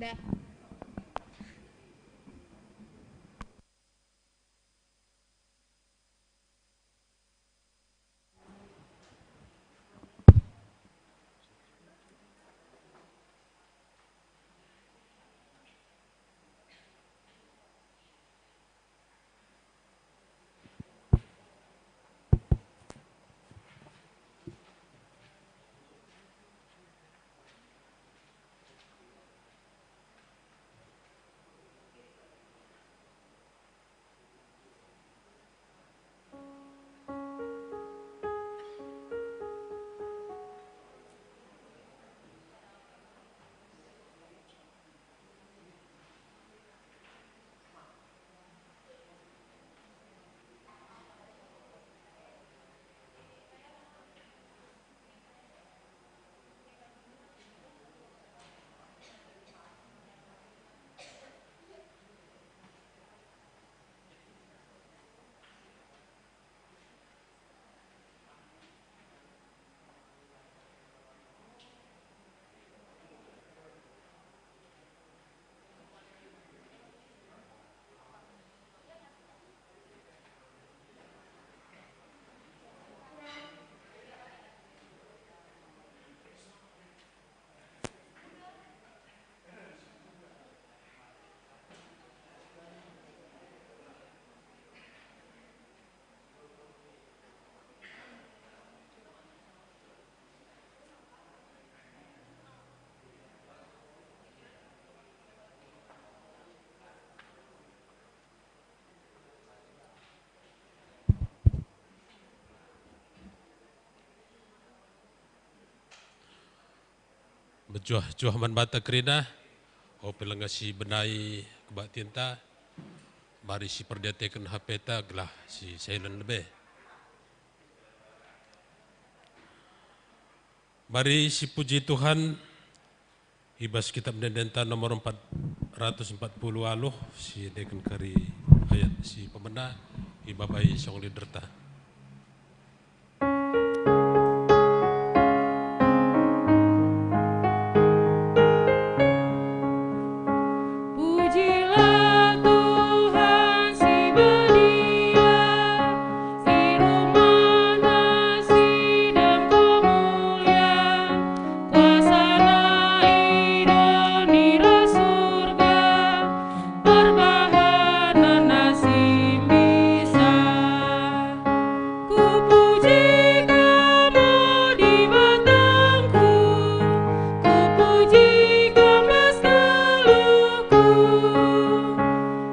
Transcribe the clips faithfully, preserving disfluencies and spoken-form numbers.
Dah. Mejuah-juah man banta kerina, ope langa si benai kebaktinta, mari si perdiateken hapeta gelah si silent lebe. Mari sipuji Tuhan, i bas Kitab Ende-endenta nomor empat ratus empat puluh aluh, si endeken kari ayat si pemena, ibabai song leaderta. Pujilah Tuhan si badia, i rumahNa si dengke mulia, kuasaNa i doni ras Surga, perbahanenNa si mbisa. Kupuji Kam, o Dibatangku, kupuji Kam ras geluhku.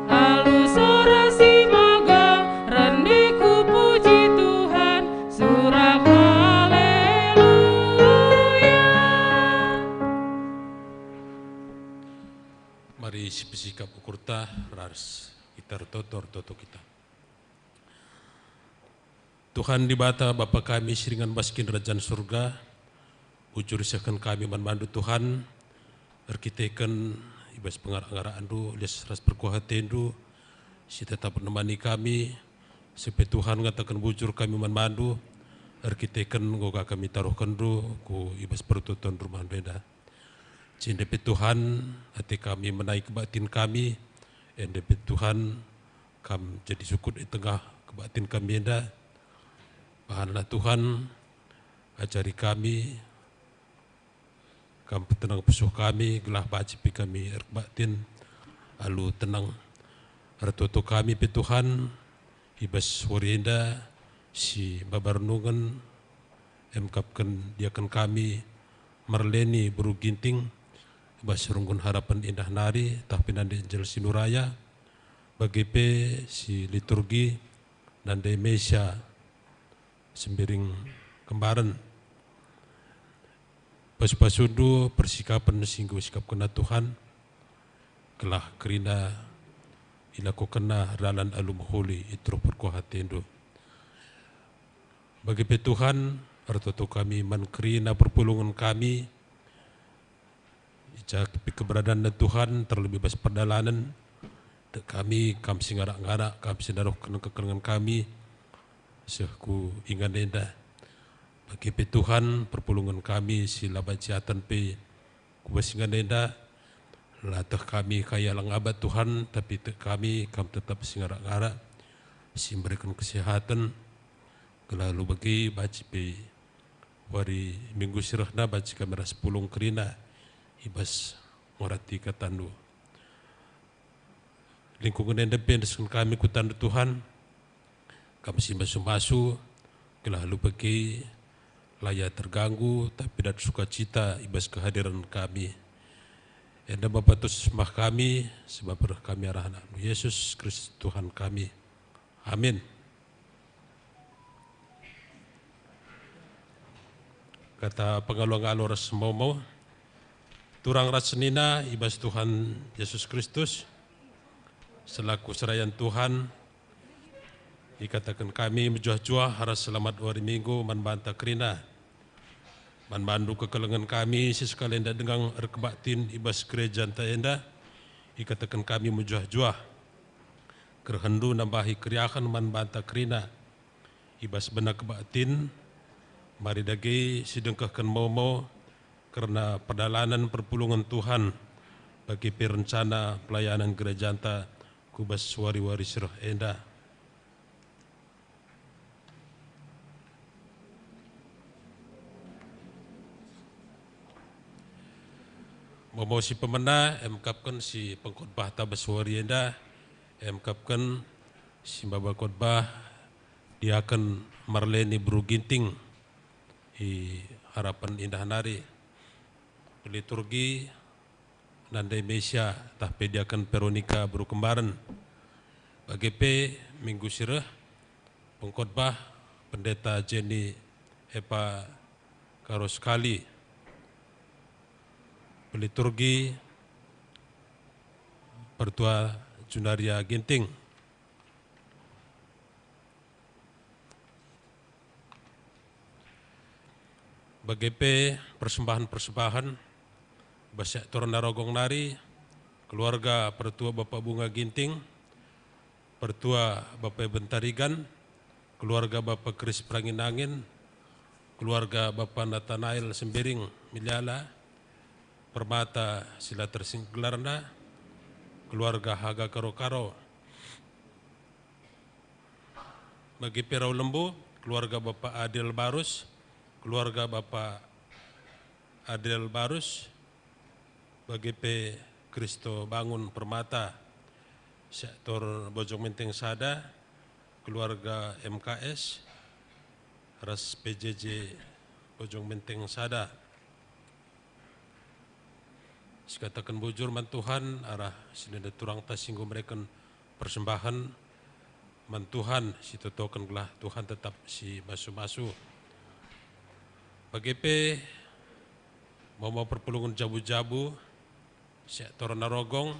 Alu sora si megang rende kupuji Tuhan, surak haleluya. Mari sipesikap ukurta ras kita ertoto, ertoto kita. Tuhan Dibata, Bapa kami si ringan bas Kinirajan Surga, bujur isehken kami man bandu, Tuhan, erkiteken i bas pengarak-ngarakndu, lias ras perkuah atendu, si tetap nemani kami, seh pe Tuhan ngataken bujur kami man bandu, erkiteken enggo ka kami taruhkenndu ku i bas pertoton rumah enda. Jenda pe Tuhan, ate kami menai kebaktin kami, enda pe Tuhan, Kam jadi sukut i tengah kebaktin kami enda. Bahanlah Tuhan, ajari kami, Kam petenang pusuh kami, gelah banci pe kami erkebaktin alu tenang. Ertoto kami pe Tuhan, i bas wari enda si maba renungen, emkapken diaken kami Marleni Beru Ginting, i bas runggun harapen indah nari, tah pe nande Angel Sinuraya, bage pe si liturgi, nande Mesia Sembiring Kembaren. Pasu-pasundu persikapen si enggo isikapkenna Tuhan, gelah kerina ilakokenna dalan alu mehuli i teruh perkuah atendu. Bage pe Tuhan, ertoto kami man kerina perpulungen kami, i ja pe keberadaNna Tuhan, terlebih bas perdalanen, tek kami, Kam si ngarak-ngarak, Kam si ndarohken kekelengen kami, seh ku ingan enda. Bage pe Tuhan, perpulungen kami si la banci aten pe ku bas ingan enda, La teh kami kai alang abat Tuhan, tapi tek kami Kam tetap si ngarak-ngarak, si mbereken kesehatan, gelah alu bage banci pe wari Minggu si rehna banci kami ras pulung kerina i bas ngorati kataNdu. Lingkungen enda pe endesken kami ku tanNdu Tuhan, Kam si masu-masu, gelah alu bage la ia terganggu, tapi dat sukacita i bas kehadiren kami. Enda me patus sembah kami, sebab reh kami arah AnakNdu Yesus Kristus Tuhan kami. Amin. Kata pengalo-ngalo ras momo, turang ras senina i bas Tuhan Yesus Kristus, selaku serayan Tuhan, ikataken kami mejuah-juah ras selamat wari Minggu man banta kerina. Man bandu kekelengen kami si sekalenda denga erkebaktin i bas gerejanta enda, ikataken kami mejuah-juah. Kerehenndu nambahi keriahen man banta kerina. I bas bena kebaktin, mari dage sidengkehken momo kerna perdalanen perpulungen Tuhan, bage pe rencana pelayanan gerejanta ku bas wari-wari si reh enda. Momo si pemena, emkapken si pengkhotbahta bas wari enda, emkapken si maba khotbah Diaken Marleni Beru Ginting i Harapen Indah nari. Peliturgi nande Mesia tah pe Diaken Veronika Beru Kembaren. Bage pe minggu si reh, pengkhotbah Pendeta Jenny Epa Karoskali. Peliturgi Pertua Junaria Ginting. Bage pe persembahen-persembahen bas sektor Narogong nari, keluarga Pertua Bapa Bunga Ginting, Pertua Bapa Eben Tarigan, keluarga Bapa Kris Peranginangin, keluarga Bapa Natanael Sembiring Miliala, Permata si la tersinggung gelarna, keluarga Haga Karo-Karo. Bage pe Rau Lembu, keluarga Bapa Adel Barus, keluarga Bapa Adel Barus, bage pe Kristo Bangun Permata, sektor Bojong Menteng sada, keluarga M K S, ras P J J Bojong Menteng sada. Sikataken bujur man Tuhan, arah si nina turangta si enggo mereken persembahen man Tuhan, sitotoken gelah Tuhan tetap si masu-masu. Bage pe momo perpulungen jabu-jabu sektor Narogong,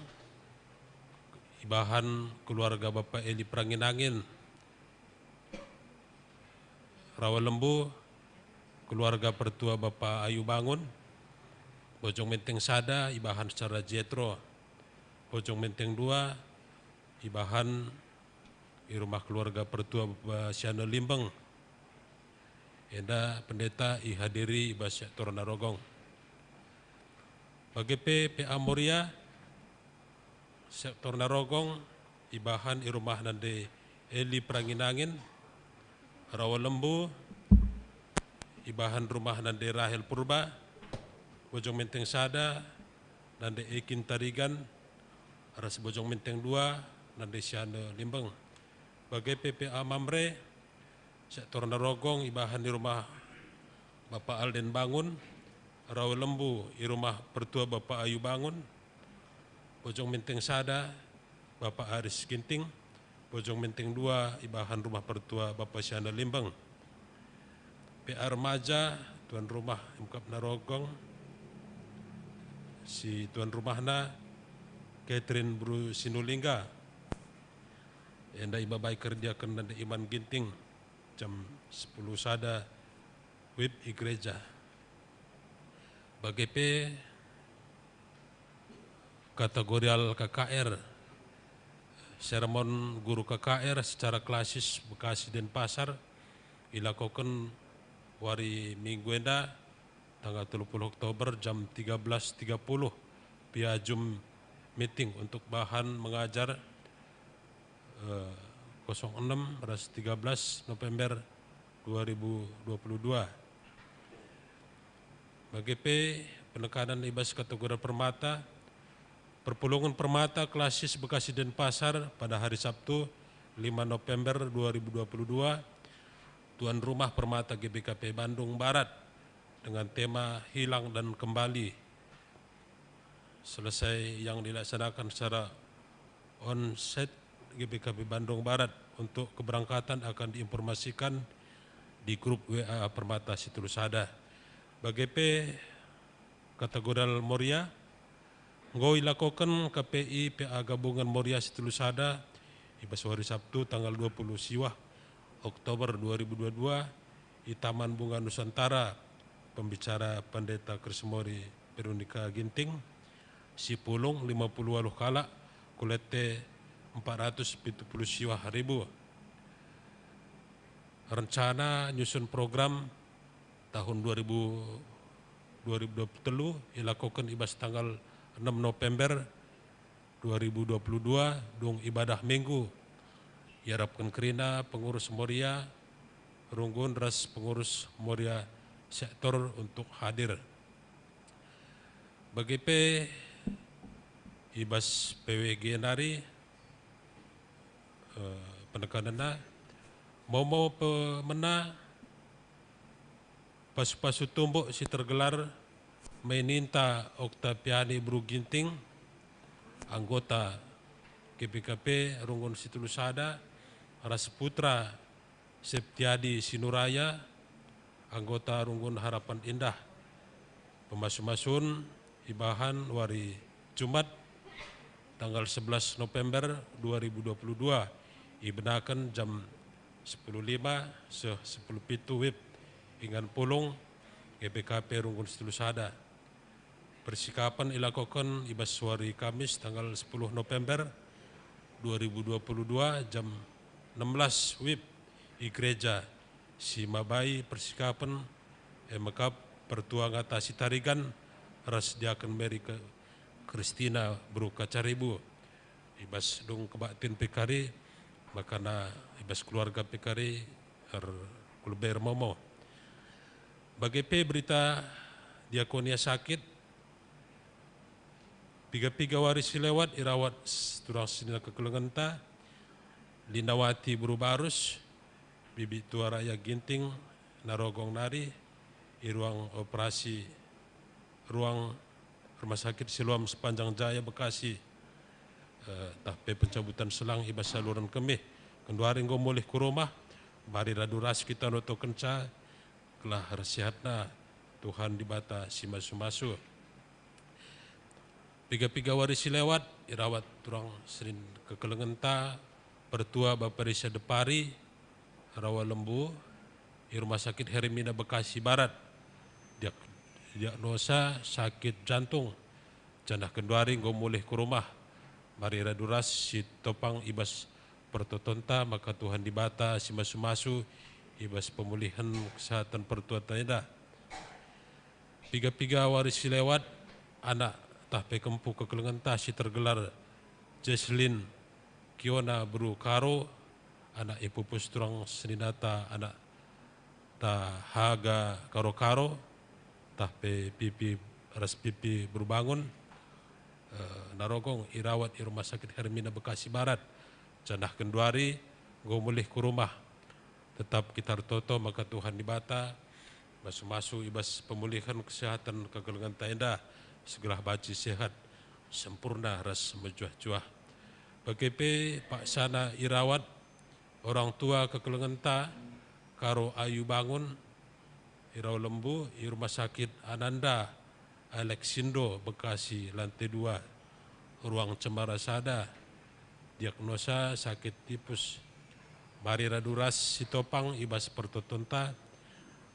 ibahan keluarga Bapa Eli Peranginangin, Rawa Lembu, keluarga Pertua Bapa Ayu Bangun, Bojong Menteng sada, ibahan secara Jetro, Bojong Menteng dua, ibahan i rumah keluarga Pertua Bapa Siana Limbeng, enda pendeta ihadiri i bas sektor Narogong. Bage pe P A Moria, sektor Narogong, ibahan i rumah nande Eli Peranginangin, Rawa Lembu, ibahan rumah nande Rahel Purba, Bojong Menteng sada, nande Ekin Tarigan, ras Bojong Menteng dua, nande Siana Limbeng. Bage pe P A Mamre, sektor Narogong, ibahan i rumah Bapa Alden Bangun, Rawa Lembu i rumah Pertua Bapa Ayu Bangun, Bojong Menteng sada, Bapa Aris Ginting, Bojong Menteng dua, ibahan rumah Pertua Bapa Siana Limbeng. P A Remaja, tuan rumah emkap Narogong, si tuan rumahna Catherine Beru Sinulingga. Enda ibabai kerdiaken nande Iman Ginting jam sepuluh sada wib i gereja. Bage pe kategorial K K R, sermon guru K K R secara klasis Bekasi Denpasar ilakoken wari Minggu enda, tanggal telu puluh Oktober, jam tiga belas tiga puluh, P via Zoom meeting untuk bahan mengajar, eh, kosong enam ras tiga belas November dua ribu dua puluh dua. Bage pe penekanen i bas kategori permata, perpulungen permata klasis Bekasi Denpasar pada hari Sabtu, lima November dua ribu dua puluh dua, tuan rumah permata G B K P Bandung Barat dengan tema Hilang dan Kembali selesai yang dilaksanakan secara onsite G B K P Bandung Barat. Untuk keberangkatan akan diinformasikan di grup W A Permata Situlusada. Bage pe kategori Moria, enggo ilakoken K P I P A Gabungan Moria Situlusada i bas wari Sabtu tanggal dua puluh siwah Oktober dua ribu dua dua i Taman Bunga Nusantara. Pembicara Pendeta Krismori Veronica Ginting, si pulung lima puluh waluh kalak, kulete empat ratus pitu puluh siwah ribu. Rencana nyusun program tahun dua ribu, dua ribu dua puluh telu ilakoken i bas tanggal enam November dua ribu dua puluh dua, dung ibadah Minggu. Iarapken kerina pengurus Moria Runggun ras pengurus Moria Sektor untuk hadir. Bage pe i bas P W G nari, eh, penekanenna, momo pemena pasu-pasu tumbuk si tergelar Maininta Oktaviani Beru Ginting, anggota G B K P Runggun Situlusada, ras Putra Septiadi Sinuraya, anggota Runggun Harapan Indah. Pemasu-masun ibahan wari Jumat, tanggal sebelas November dua ribu dua puluh dua, ibenaken jam sepuluh lima seh sepuluh pitu wib ingan pulung G B K P Runggun Situlusada. Persikapen ilakoken i bas wari Kamis tanggal sepuluh November dua ribu dua puluh dua jam enam belas wib i gereja. Si mabai persikapen e mekap Pertua Ngata Sitarigan ras Diaken Mary Ke-, Kristina Beru Kacaribu. I bas dung kebaktin pe kari, makana i bas keluarga pe kari erkulebe ermomo. Bage pe berita diakonia sakit, piga-piga wari si lewat irawat s-, turang senina kekelengenta, Linawati Beru Barus, Bibi Tua Raya Ginting, Narogong nari, i ruang operasi, ruang Rumah Sakit Siloam Sepanjang Jaya, Bekasi, eh, tah pe pencabutan selang i bas saluran kemih. Genduari enggo mulih ku rumah, mari radu ras kita notokenca, gelah ersehatna Tuhan Dibata si masu-masu. Piga-piga wari si lewat, irawat turang senina kekelengenta, Pertua Bapa Risa Depari, Rawa Lembu, i Rumah Sakit Hermina Bekasi Barat. Diak-, diagnosa sakit jantung, janah genduari enggo mulih ku rumah. Mari radu ras sitopang i bas pertotonta, maka Tuhan Dibata si masu-masu i bas pemulihen kesehatan pertua enda. Piga-piga wari si lewat, anak tah pe kempu kekelengenta si tergelar Jesselyn Kiona Beru Karo, anak ipupus turang seninata anak ta Haga Karo-Karo, tah pe Pipi ras Pipi Beru Bangun, eh, Narogong irawat i Rumah Sakit Hermina Bekasi Barat, janah genduari enggo mulih ku rumah. Tetap kita ertoto maka Tuhan Dibata masu-masu i bas pemulihen kesehatan kekelengenta enda, segelah banci sehat, sempurna ras mejuah-juah. Bage pe paksana irawat orang tua kekelengenta, Karo Ayu Bangun, i Rawa Lembu, i Rumah Sakit Ananda Alexindo, Bekasi, lantai dua, ruang cemara sada, diagnosa sakit tipus. Mari radu ras sitopang i bas pertotonta,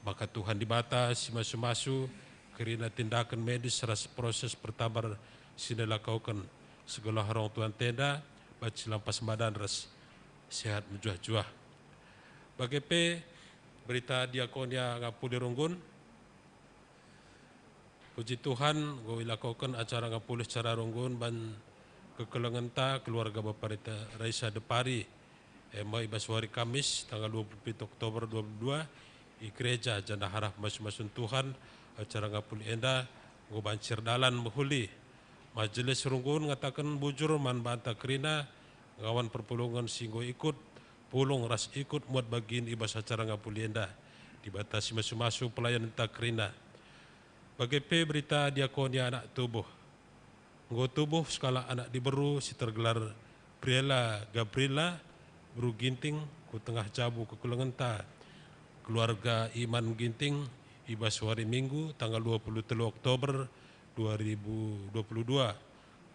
maka Tuhan Dibata si masu-masu kerina tindaken medis ras proses pertabar si nilakoken, segelah orang tuanta enda banci lampas badan ras sehat mejuah-juah. Bage pe berita diakonia ngapuli runggun, Puji Tuhan, enggo ilakoken acara ngapulih secara runggun ban kekelengenta keluarga Bapa Rita Raisa Depari, e me i bas wari Kamis, tanggal dua puluh pitu Oktober dua puluh dua, i gereja, janah arah pemasu-masun Tuhan, acara ngapulih enda enggo banci erdalan mehuli. Majelis runggun ngataken bujur man banta kerina ngawan perpulungen si enggo ikut pulung ras ikut muat bagin i bas acara ngapulih enda. Dibata si masu-masu pelayanenta kerina. Bage pe berita diakonia anak tubuh. Enggo tubuh sekalak anak diberu si tergelar Briella Gabriela, beru Ginting, ku tengah jabu kekelengenta. Keluarga Iman Ginting i bas wari Minggu, tanggal dua puluh telu Oktober dua ribu dua puluh dua,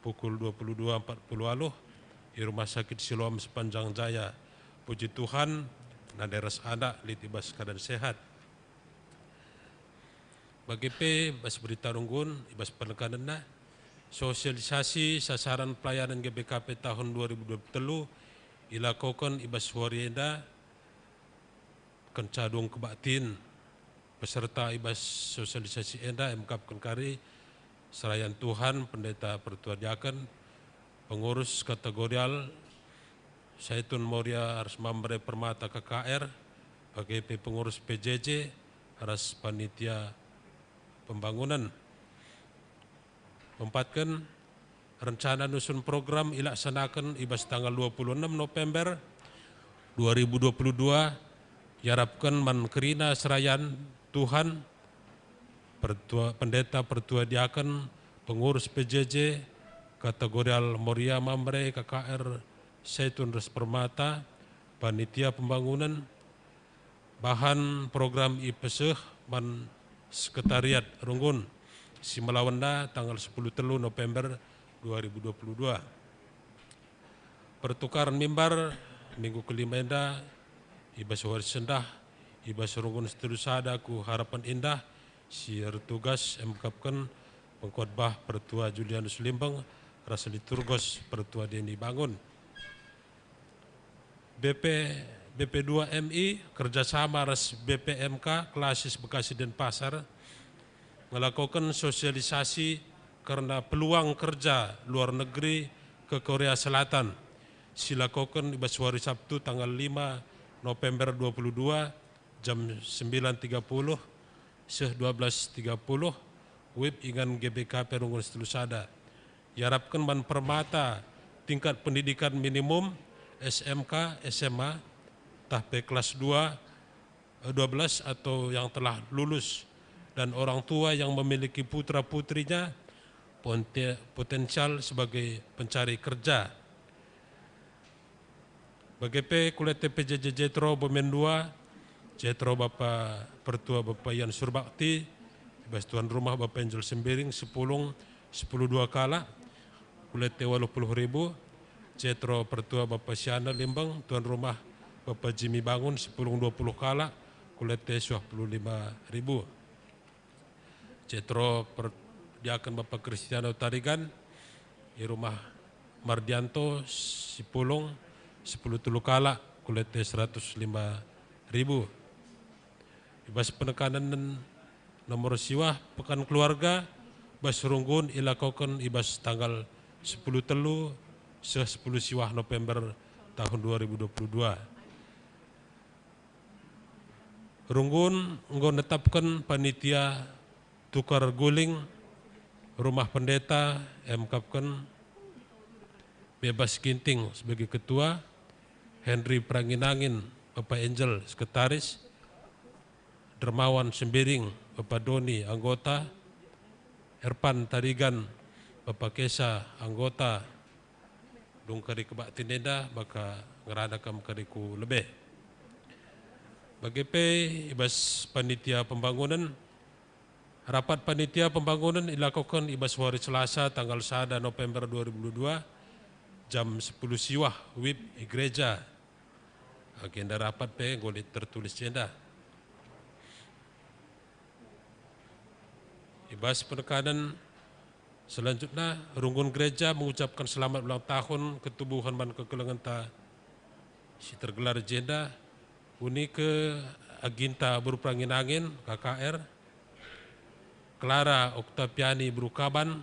pukul dua puluh dua empat puluh waluh, i Rumah Sakit Siloam Sepanjang Jaya. Puji Tuhan, nande ras anak lit i bas keadaan sehat. Bage pe bas berita runggun, i bas penekanenna, sosialisasi sasaran pelayanan G B K P tahun dua ribu dua puluh telu ilakoken i bas wari enda, kenca dung kebaktin. Peserta i bas sosialisasi enda emkapken kari serayan Tuhan, pendeta, pertua diaken, pengurus kategorial Saitun Moria ras Mamre Permata K K R, bage pe pengurus P J J ras panitia pembangunan. Empatken, rencana nusun program ilaksanaken i bas tanggal dua puluh enam November dua ribu dua puluh dua, iarapken man kerina serayan Tuhan, pertua, pendeta, pertua diaken, pengurus P J J, kategorial Moria Mamre K K R, Saitun ras Permata, panitia pembangunan, bahan program ipeseh man sekretariat runggun si melawenna tanggal sepuluh telu November dua ribu dua puluh dua. Pertukaren mimbar minggu kelima enda i bas wari sendah, i bas runggun Setulu Sada ku Harapan Indah, si ertugas emkapken pengkhotbah Pertua Julianus Limbeng ras liturgos Pertua Deni Bangun. B P, B P dua M I kerjasama ras B P M K Klasis Bekasi Denpasar ngelakoken sosialisasi kerna peluang kerja luar negeri ke Korea Selatan, silakoken i bas wari Sabtu tanggal lima November dua puluh dua, jam sembilan tiga puluh seh dua belas tiga puluh, wib ingan G B K P Runggun Setulu Sada. Iarapken man permata tingkat pendidikan minimum, S M K, S M A, tah pe kelas dua, eh, dua belas atau yang telah lulus, dan orang tua yang memiliki putra-putrinya ponte-, potensial sebagai pencari kerja. Bage pe kulete P J J Jetro Bomen dua, Jetro Bapa Pertua Bapa Ian Surbakti, i bas tuan rumah Bapa Angel Sembiring, sepulung, sepuluh dua kalak, kulete waluh puluh ribu, Jetro Pertua Bapa Siana Limbeng, tuan rumah Bapa Jimi Bangun, sepulung dua puluh kalak, kulete suah puluh lima ribu. Jetro per-, diaken Bapa Kristiano Tarigan, i rumah Mardianto, Sipulung, sepuluh telu kalak, kulete seratus lima ribu. I bas penekanen nomor siwah Pekan Keluarga, bas runggun ilakoken i bas tanggal sepuluh telu seh sepuluh siwah November tahun dua ribu dua puluh dua. Runggun enggo netapken panitia tukar guling Rumah Pendeta, emkapken Bebas Ginting sebagai ketua, Henry Peranginangin, Bapa Angel, sekretaris, Dermawan Sembiring, Bapa Doni, anggota, Erpan Tarigan, Bapa Kesa, anggota, dung kari kebaktin enda maka ngerana kam kari ku lebe. Bage pe i bas panitia pembangunen, rapat panitia pembangunen ilakoken i bas wari Selasa tanggal sada November dua ribu dua puluh dua, jam sepuluh siwah wib i gereja. Agenda rapat pe enggo lit tertulis jenda. I bas penekanen selanjutna, runggun gereja mengucapkan selamat ulang tahun ketubuhen man kekelengenta si tergelar jenda, Unike Aginta Beru Peranginangin, K K R, Clara Oktaviani Brukaban,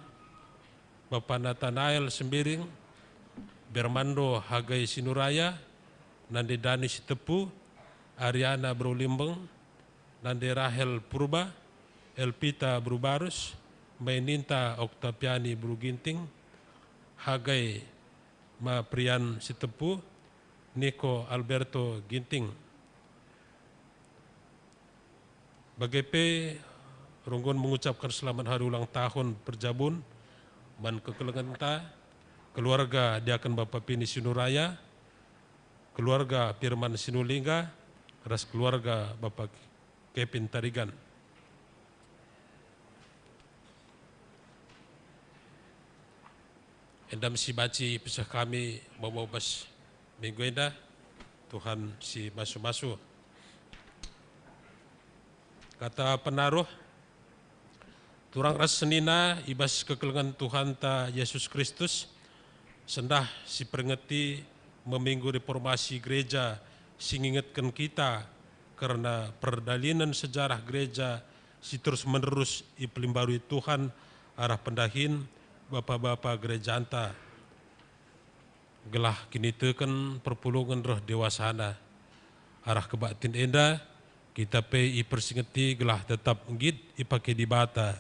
Bapa Natanael Sembiring, Bermando Hagai Sinuraya, Nande Dani Sitepu, Ariana Brulimbeng, Nande Rahel Purba, Elpita Brubarus, Maininta Oktaviani Bruginting, Hagai Maprian Sitepu, Niko Alberto Ginting. Bage pe, runggun mengucapkan selamat hari ulang tahun perjabun man kekelengenta, keluarga Diaken Bapa Pini Sinuraya, keluarga Firman Sinulingga, ras keluarga Bapa Kevin Tarigan. Enda me si banci ipeseh kami momo bas minggu enda, Tuhan si masu-masu. Kata penaruh, turang ras senina i bas kekelengen Tuhanta Yesus Kristus, sendah si peringeti me Minggu Reformasi Gereja si ngingetken kita kerna perdalinen sejarah gereja si terus-menerus ipelimbarui Tuhan arah pendahin bapa-bapa gerejanta, gelah kiniteken perpulungen reh dewasana. Arah kebaktin enda, kita pe ipersingeti gelah tetap nggit ipake Dibata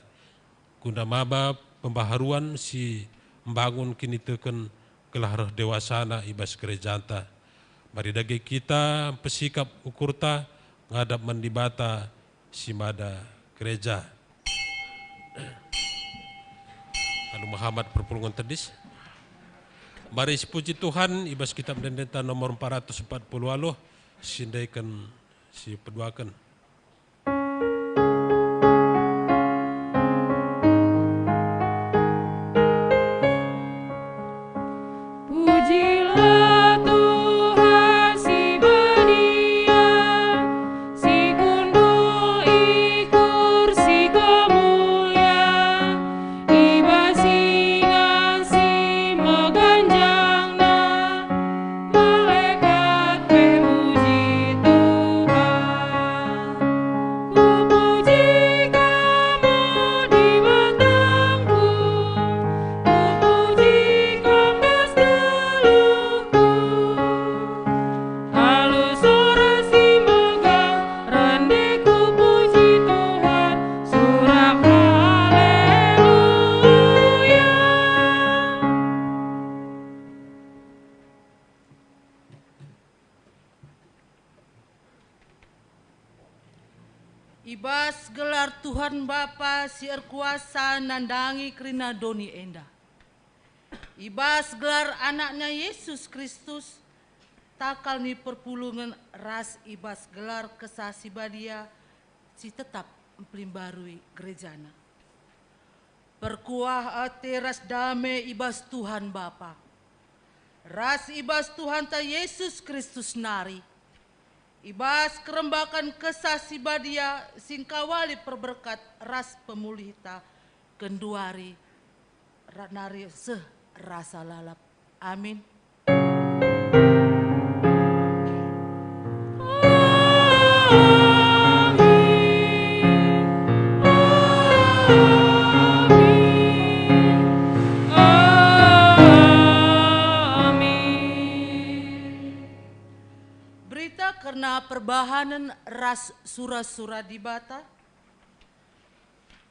guna maba pembaharuan si mbangun kiniteken gelah reh dewasana i bas gerejanta. Mari dage kita mpesikap ukurta ngadap man Dibata si mada gereja. Alu mehamat perpulungen tedis. Mari sipuji Tuhan i bas Kitab Ende-Endenta nomor empat ratus empat puluh waluh, si ndaiken, si peduaken. Pujilah Tuhan si badia, si kundul i kursi kemulian, i bas ingan si meganjangna. Malekat pe muji Tuhan. Kupuji Kam, o Dibatangku, kupuji Kam bas geluhku. Alu sora si megang rende kupuji Tuhan, sora haleluya. I bas gelar Tuhan Bapa si erkuasa nandangi kerina doni enda. I bas gelar AnakNa Yesus Kristus, takal ni perpulungen ras i bas gelar Kesah Si Badia si tetap mpelimbarui gerejana. Perkuah ate ras dame i bas Tuhan Bapa, ras i bas Tuhanta Yesus Kristus nari, i bas kerembaken Kesah Si Badia si ngkawali perberkat ras pemulihta, genduari ra-, nari seh rasa lalap. Amin. Berita kerna perbahanen ras sura-sura Dibata.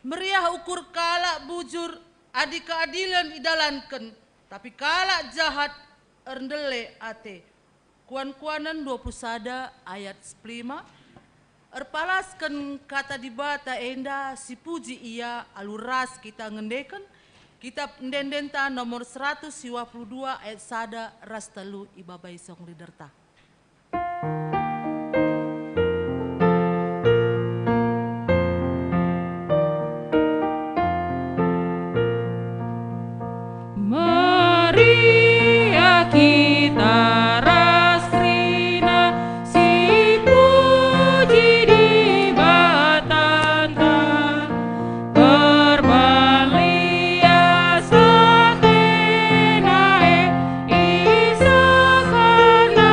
Meriah ukur kalak bujur adi keadilen idalanken, tapi kalak jahat erndele ate. Kuan-kuanen dua puluh sada ayat sepuluh lima. Erpalasken kata Dibata enda, sipuji Ia alu ras kita ngendeken Kitab Ende-endenta nomor seratus dua puluh dua ayat sada ras telu, ibabai song leaderta. Meriah kita ras kerina sipuji Dibatanta, perban lias atena e isehkenna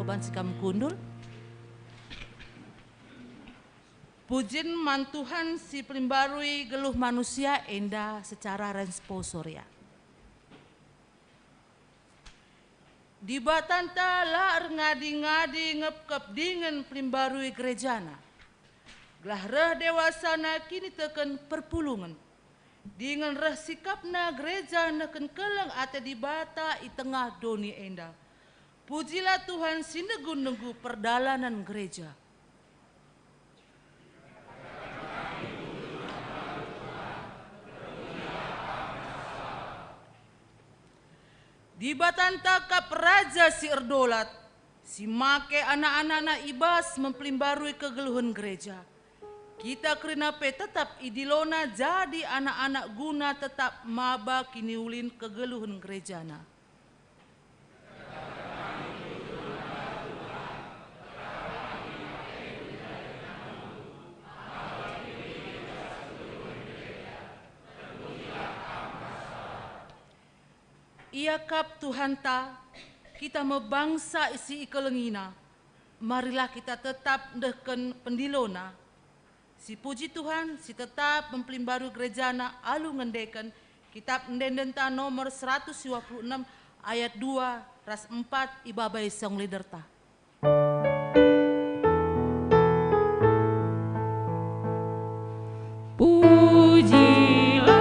Banci kam kundul. Pujin man Tuhan si pelimbarui geluh manusia enda secara responsoria. Dibatanta la erngadi-ngadi ngepkep dingen pelimbarui gerejana, gelah reh dewasana kiniteken perpulungen, dingen reh sikapna gereja nehken keleng ate Dibata i tengah doni enda. Pujilah Tuhan si negu-negu perdalanen gereja. Dibatanta kap Raja si erdolat, si make anak-anakna i bas mempelimbarui kegeluhen gereja. Kita kerina pe tetap idilona jadi anak-anak guna tetap maba kiniulin kegeluhen gerejana. Iakap Tuhanta, kita me bangsa si ikelengiNa. Marilah kita tetap ndehken pendilona. Sipuji Tuhan, si tetap mempelimbarui gerejana alu ngendeken Kitap Ende-endenta nomor seratus dua puluh enam ayat dua ras empat i baba song leaderta. Pujilah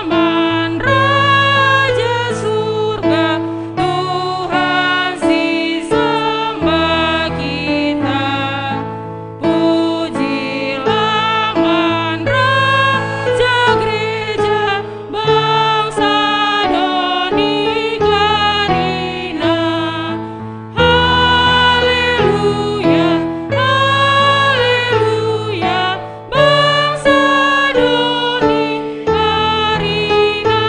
man Raja Surga, Tuhan si sembah kita. Pujilah man Raja Gereja, bangsa doni kerina. Haleluya, haleluya, bangsa doni kerina.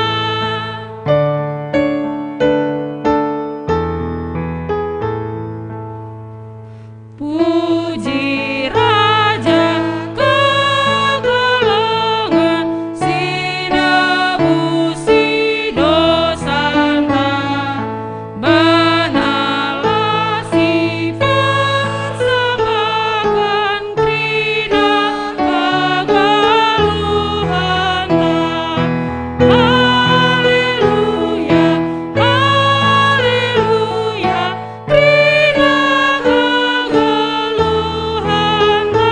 Puji Raja kekelengen si nebusi dosanta, bana la si persembahen kerina kegeluhenta. Haleluya, haleluya, kerina kegeluhenta.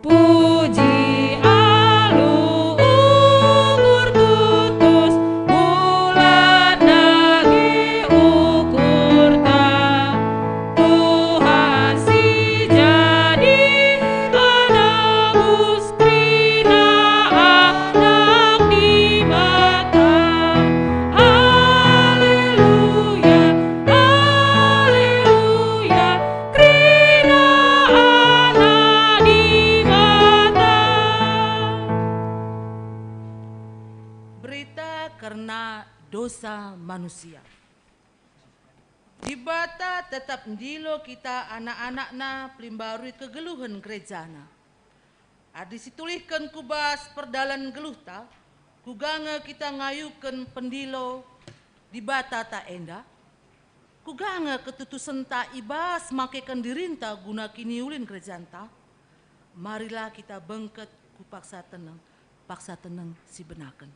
Puji alu ukur tutus, bulat dage ukurta. Tuhan si jadi penebus kerina anak Dibata. Haleluya, haleluya, kerina anak Dibata. Berita kerna dosa manusia. Dibata tetap ndilo kita anak-anakNa pelimbarui kegeluhen gerejana. Adi situlihken ku bas perdalanen geluhta, kuga nge kita ngayuken pendilo Dibatata enda? Kuga nge ketutusenta i bas makeken dirinta guna kiniulin gerejanta? Marilah kita bengket ku paksa teneng, paksa teneng si benaken.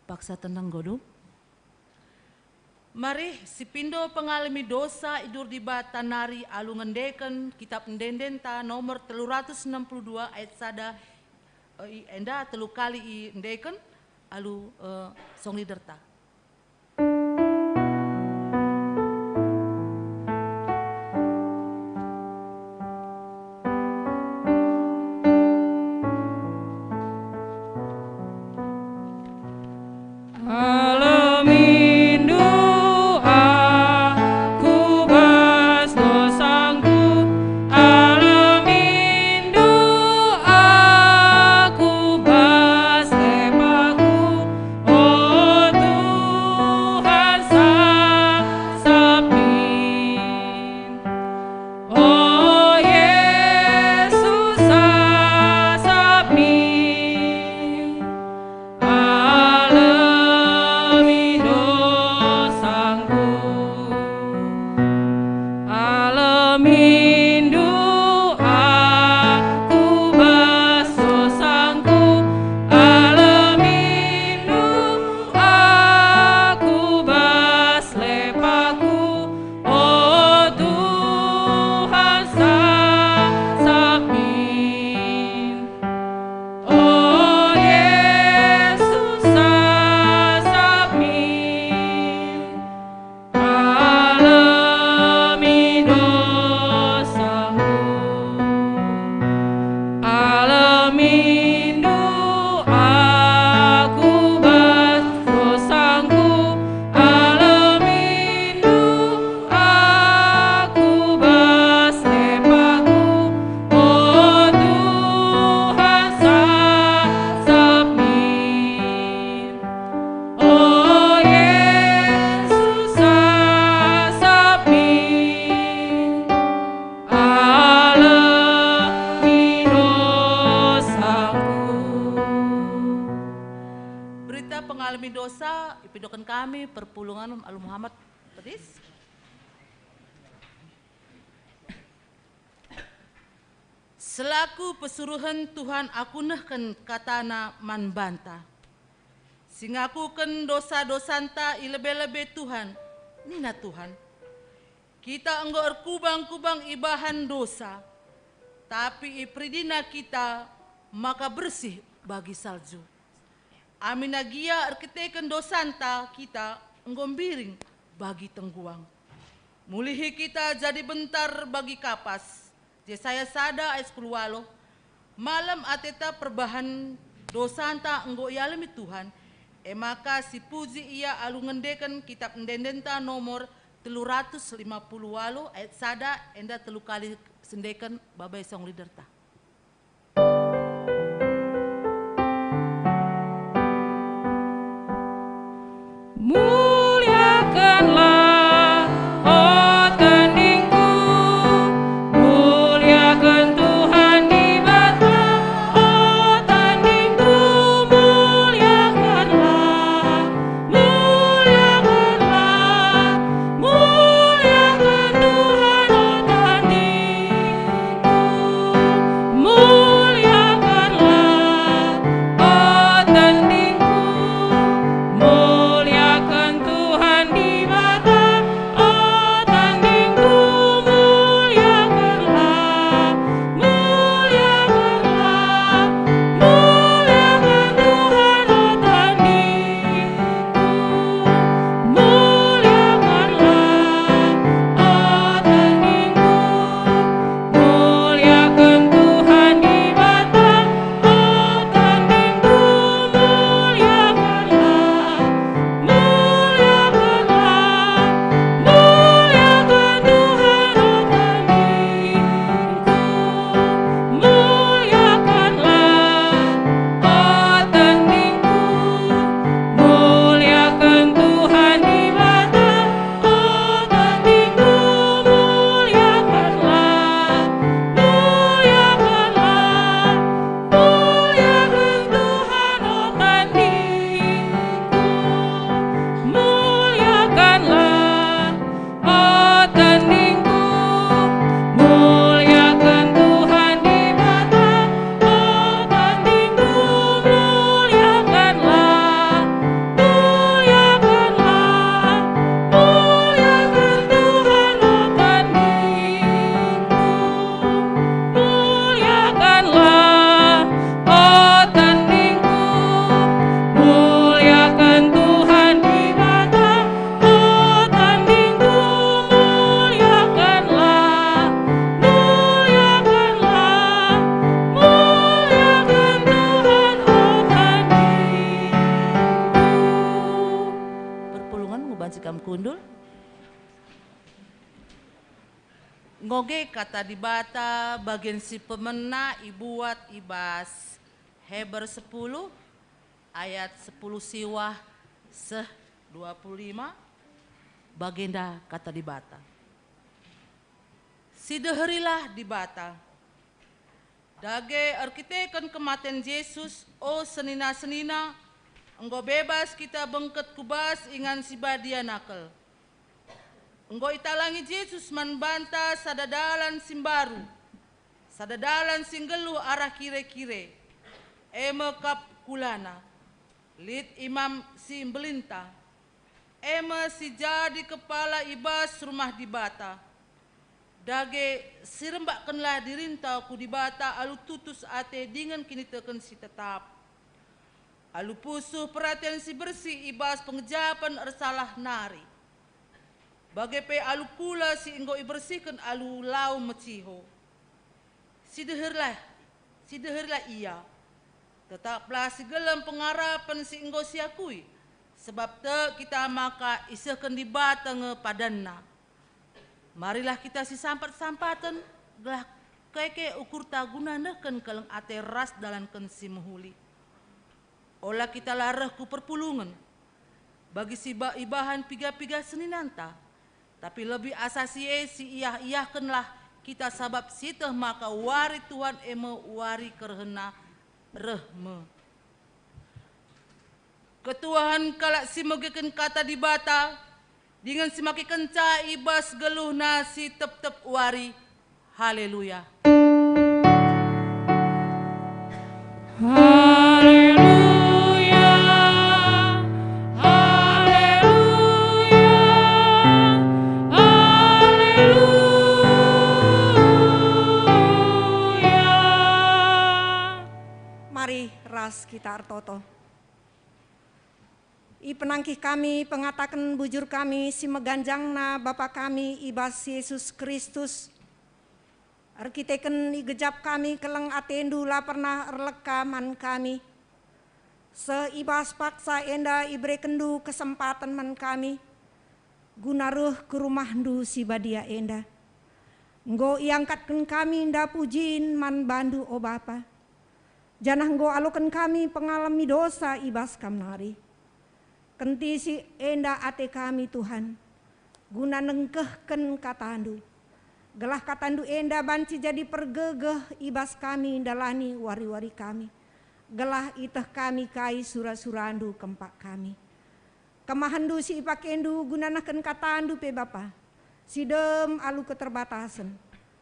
Paksa teneng nggo dung. Mari, sipindo pengalemi dosa idur Dibata nari alu ngendeken Kitap Ende-endenta nomor telu ratus enam puluh dua ayat sada, eh, i-, enda telu kali iendeken alu, eh, song leaderta. Alemindo aku bas dosangku, alemindo aku bas lepaku, o Tuhan. Alemindu aku bas dosangku, alemindu aku bas lepaku, o Tuhan, sasap min. O Jesus, sasap min. Alemi dosaku, alemindu aku bas dosangku, alemindu aku bas lepaku, o Tuhan, sasap min. O Jesus, sasap min, alemi dosaku. Berita pengalemi dosa ipidoken kami perpulungen alu Muhammad Pedis. Selaku pesuruhen Tuhan, aku nehken kataNa man banta. Si ngakuken dosa-dosanta i lebe-lebe Tuhan, nina Tuhan, "Kita enggo erkubang-kubang ibahan dosa, tapi iperidina kita maka bersih bagi salju." Aminna gia erkiteken dosanta kita enggo mbiring bagi tengguang. Mulihi kita jadi bentar bagi kapas. Jesaya sada ayat sepuluh waluh, "Malem ateta perbahan dosanta enggo ialemi Tuhan, e maka sipuji Ia alu ngendeken kitap ende-endenta nomor telu ratus lima puluh waluh ayat sada, enda telu kali sendeken babai song liderta." Muliakanlah, o tandingku, muliakan Tuhan Dibata, o tandingku, muliakanlah, muliakanlah, muliakan Tuhan, o tandingku. Muliakanlah, o tandingku, muliakan Tuhan Dibata, o tandingku, muliakanlah, muliakanlah, muliakan Tuhan, o tandingku. Muliakanlah, o tandingku, muliakan Tuhan Dibata, o tandingku, muliakanlah, muliakanlah, muliakan Tuhan, o tandingku. Muliakanlah, o tandingku, muliakan Tuhan Dibata, o tandingku, muliakanlah, muliakanlah, muliakan Tuhan, o tandingku, muliakanlah. O tandingku, muliakan Tuhan Dibata. O tandingku, muliakanlah, muliakanlah, muliakan Tuhan. O tandingku, muliakanlah. O tandingku, muliakan Tuhan Dibata. O tandingku, muliakanlah, muliakanlah, muliakan Tuhan, o tandingku. Perpulungen ngubanci kam kundul. Ngoge Kata Dibata bagen si pemena ibuat i bas Heber sepuluh ayat sepuluh siwah seh dua puluh lima, bagenda Kata Dibata. Sideherilah Dibata. Dage erkiteken kematen Jesus, o senina-senina, enggo bebas kita bengket ku bas ingan si badia nakel. Enggo italangi Jesus man banta sada dalan si mbaru, sada dalan si nggeluh arah kire-kire, e me kap kulana. Lit imam si mbelinta, e me si jadi kepala i bas rumah Dibata. Dage, sirembakkenlah dirinta ku Dibata alu tutus ate dingen kiniteken si tetap, alu pusuh peraten si bersih i bas pengejapen ersalah nari, bage pe alu kula si enggo ibersihken alu lau meciho. Sideherlah, sideherlah ia. Tetaplah si gelem pengarapen si enggo siakui, sebab tek kita maka isehken Dibata nge padanNa. Marilah kita sisampat-sampaten, gelah keke ukurta guna nehken keleng ate ras dalanken si mehuli. Ola kita la reh ku perpulungen, bagi si ba-, ibahan piga-piga seninanta, tapi lebih asa si e si iah-iahkenlah kita, sabap sieteh maka wari Tuhan e me wari kerehenNa reh me. Ketuahen kalak si megeken kata Dibata, dingen si makekenca i bas geluhna si tep-tep wari. Haleluya! Haleluya, haleluya, haleluya. Mari ras kita ertoto. Ipenangkih kami pengataken bujur kami si meganjangna Bapa kami i bas Jesus Kristus. Erkiteken igejap kami keleng atendu la pernah erleka man kami, seh i bas paksa enda iberekenNdu kesempaten man kami, guna reh ku rumahNdu si badia enda. Enggo iangkatken kami ndapujin man baNdu, o Bapa, janah enggo aloken kami pengalemi dosa i bas Kam nari. Kentisi enda ate kami, Tuhan, guna nengkehken kataNdu, gelah kataNdu enda banci jadi pergegeh i bas kami ndalani wari-wari kami, gelah ieteh kami kai sura-suraNdu kempak kami. KemahenNdu si ipakeNdu guna nehken kataNdu pe, Bapa, si dem alu keterbatasen.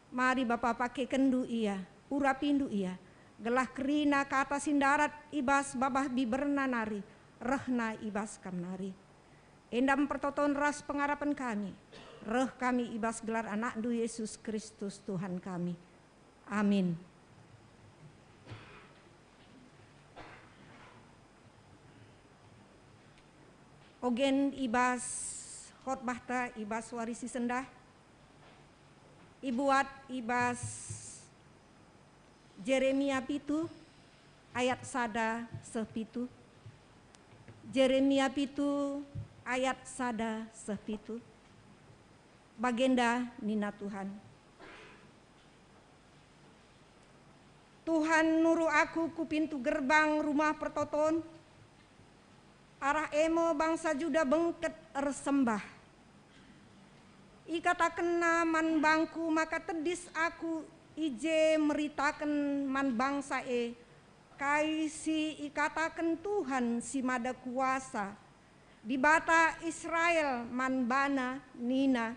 Mari Bapa pakekenNdu ia, urapindu ia, gelah kerina kata si ndarat i bas babah biberna nari rehna i bas Kam nari. Enda me pertoton ras pengarapen kami, reh kami i bas gelar AnakNdu Yesus Kristus Tuhan kami. Amin. Ogen i bas khotbahta i bas wari si sendah, ibuat i bas Jeremia pitu ayat sada seh pitu. Jeremia pitu ayat sada seh pitu. Bagenda nina Tuhan, Tuhan nuru aku ku pintu gerbang rumah pertoton, arah e me bangsa Juda bengket ersembah. Ikatakenna man bangku maka tedis aku i je meritaken man bangsa e kai si ikataken Tuhan si Mada Kuasa, Dibata Israel man bana nina,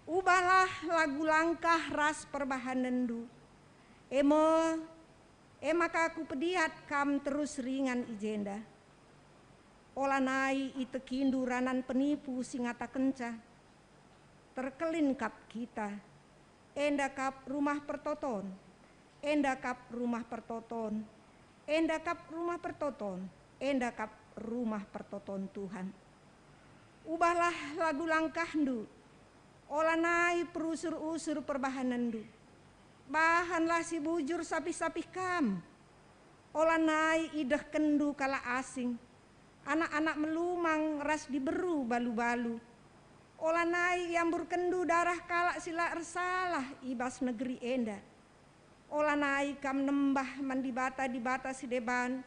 "Ubahlah lagu langkah ras perbahanenndu, e me, e maka kupediat kam terus ringan i jenda. Olanai itekindu ranan penipu si ngatakenca, 'Terkelin kap kita, enda kap rumah pertoton, enda kap rumah pertoton, enda kap rumah pertoton, enda kap rumah pertoton Tuhan.' Ubahlah lagu langkahndu, olanai perusur-usur perbahanenndu. Bahanlah si bujur sapih-sapih kam, olanai idehkenndu kalak asing, anak-anak melumang ras diberu balu-balu. Olanai iamburkenndu darah kalak si la ersalah i bas negeri enda. Olanai kam nembah man dibata-dibata si deban,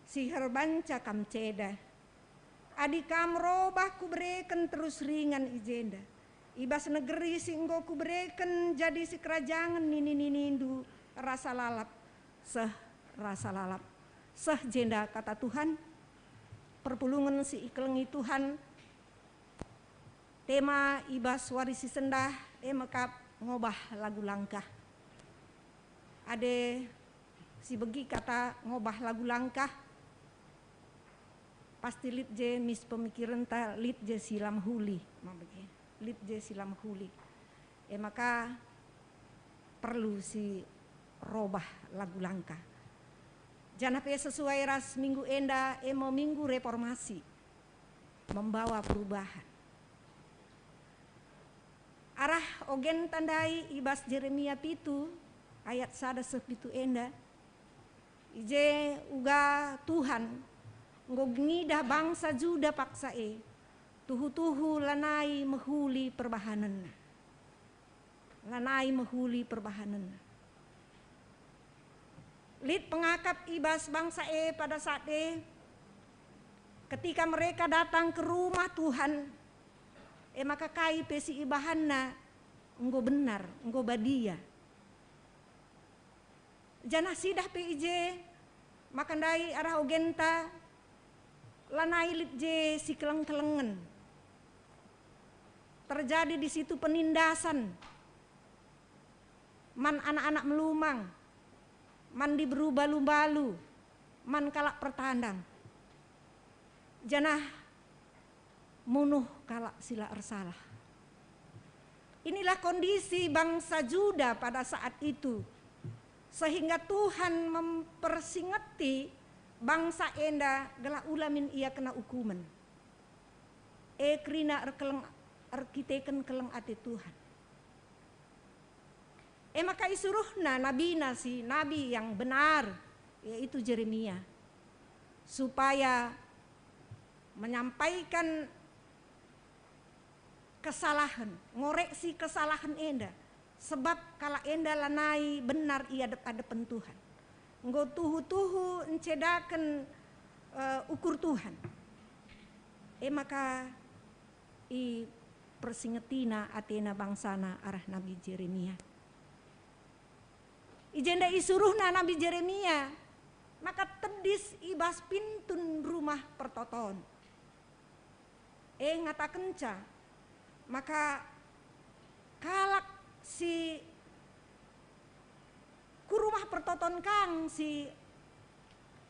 si erbanca kam ceda. Adi kam robah kubereken terus ringan i jenda, i bas negeri si enggo kubereken jadi sikerajangen nini-ninindu rasa lalap, seh rasa lalap. Seh jenda kata Tuhan. Perpulungen si ikelengi Tuhan, Tema i bas wari si sendah e me kap ngobah lagu langkah. Adi si begi kata ngobah lagu langkah, pasti lit je mis pemikirenta, lit je si la mehuli, ma begi, lit je si la mehuli. E maka perlu si robah lagu langkah. Janah pe sesuai ras minggu enda, e me minggu reformasi, membawa perubahan. Arah ogenta ndai i bas Jeremia pitu ayat sada seh pitu enda, i je uga Tuhan enggo ngidah bangsa Juda paksa e, tuhu-tuhu lanai mehuli perbahanenna. Lanai mehuli perbahanenna. Lit pengakap i bas bangsa e pada saat e, ketika mereka datang ke rumah Tuhan, e maka kai pe si ibahanna enggo benar, enggo badia. Janah sidah pe i je, maka ndai arah ogenta lanai lit je si keleng-kelengen. Terjadi di situ penindasan man anak-anak melumang, man diberu balu-balu, man kalak pertandang, janah munuh kalak si la ersalah. Inilah kondisi bangsa Juda pada saat itu, sehingga Tuhan mempersingeti bangsa enda gelah ula min ia kena ukumen. E kerina erkeleng, erkiteken keleng ate Tuhan. E maka isuruhna nabina si nabi yang benar, yaitu Jeremia, supaya menyampaikan kesalahen, ngoreksi kesalahen enda, sebab kalak enda lanai benar i adep-adepen Tuhan. Enggo tuhu-tuhu ncedaken, eh, ukur Tuhan. E maka ipersingetina atena bangsana arah Nabi Jeremia. I jenda isuruhna Nabi Jeremia maka tedis i bas pintun rumah pertoton. E ngatakenca maka kalak si ku rumah pertoton kang si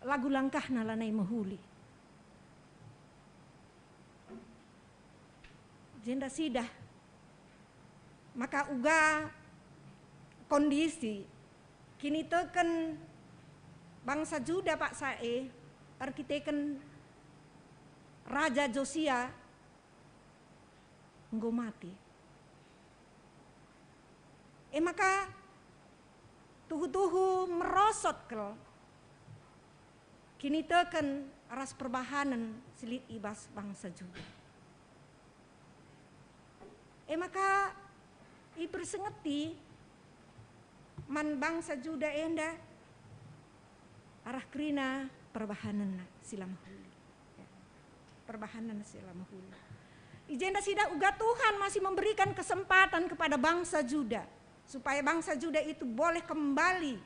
lagu langkahna lanai mehuli. Jenda sidah maka uga kondisi kiniteken bangsa Juda paksa e erkiteken Raja Josia enggo mate. E maka tuhu-tuhu merosot kal kiniteken ras perbahanen si lit i bas bangsa Juda. E maka ipersingeti man bangsa Juda enda arah kerina perbahanenna si la mehuli. Ya. Perbahanen si la mehuli. I jenda sidah uga Tuhan masih memberikan kesempatan kepada bangsa Juda, supaya bangsa Juda itu boleh kembali,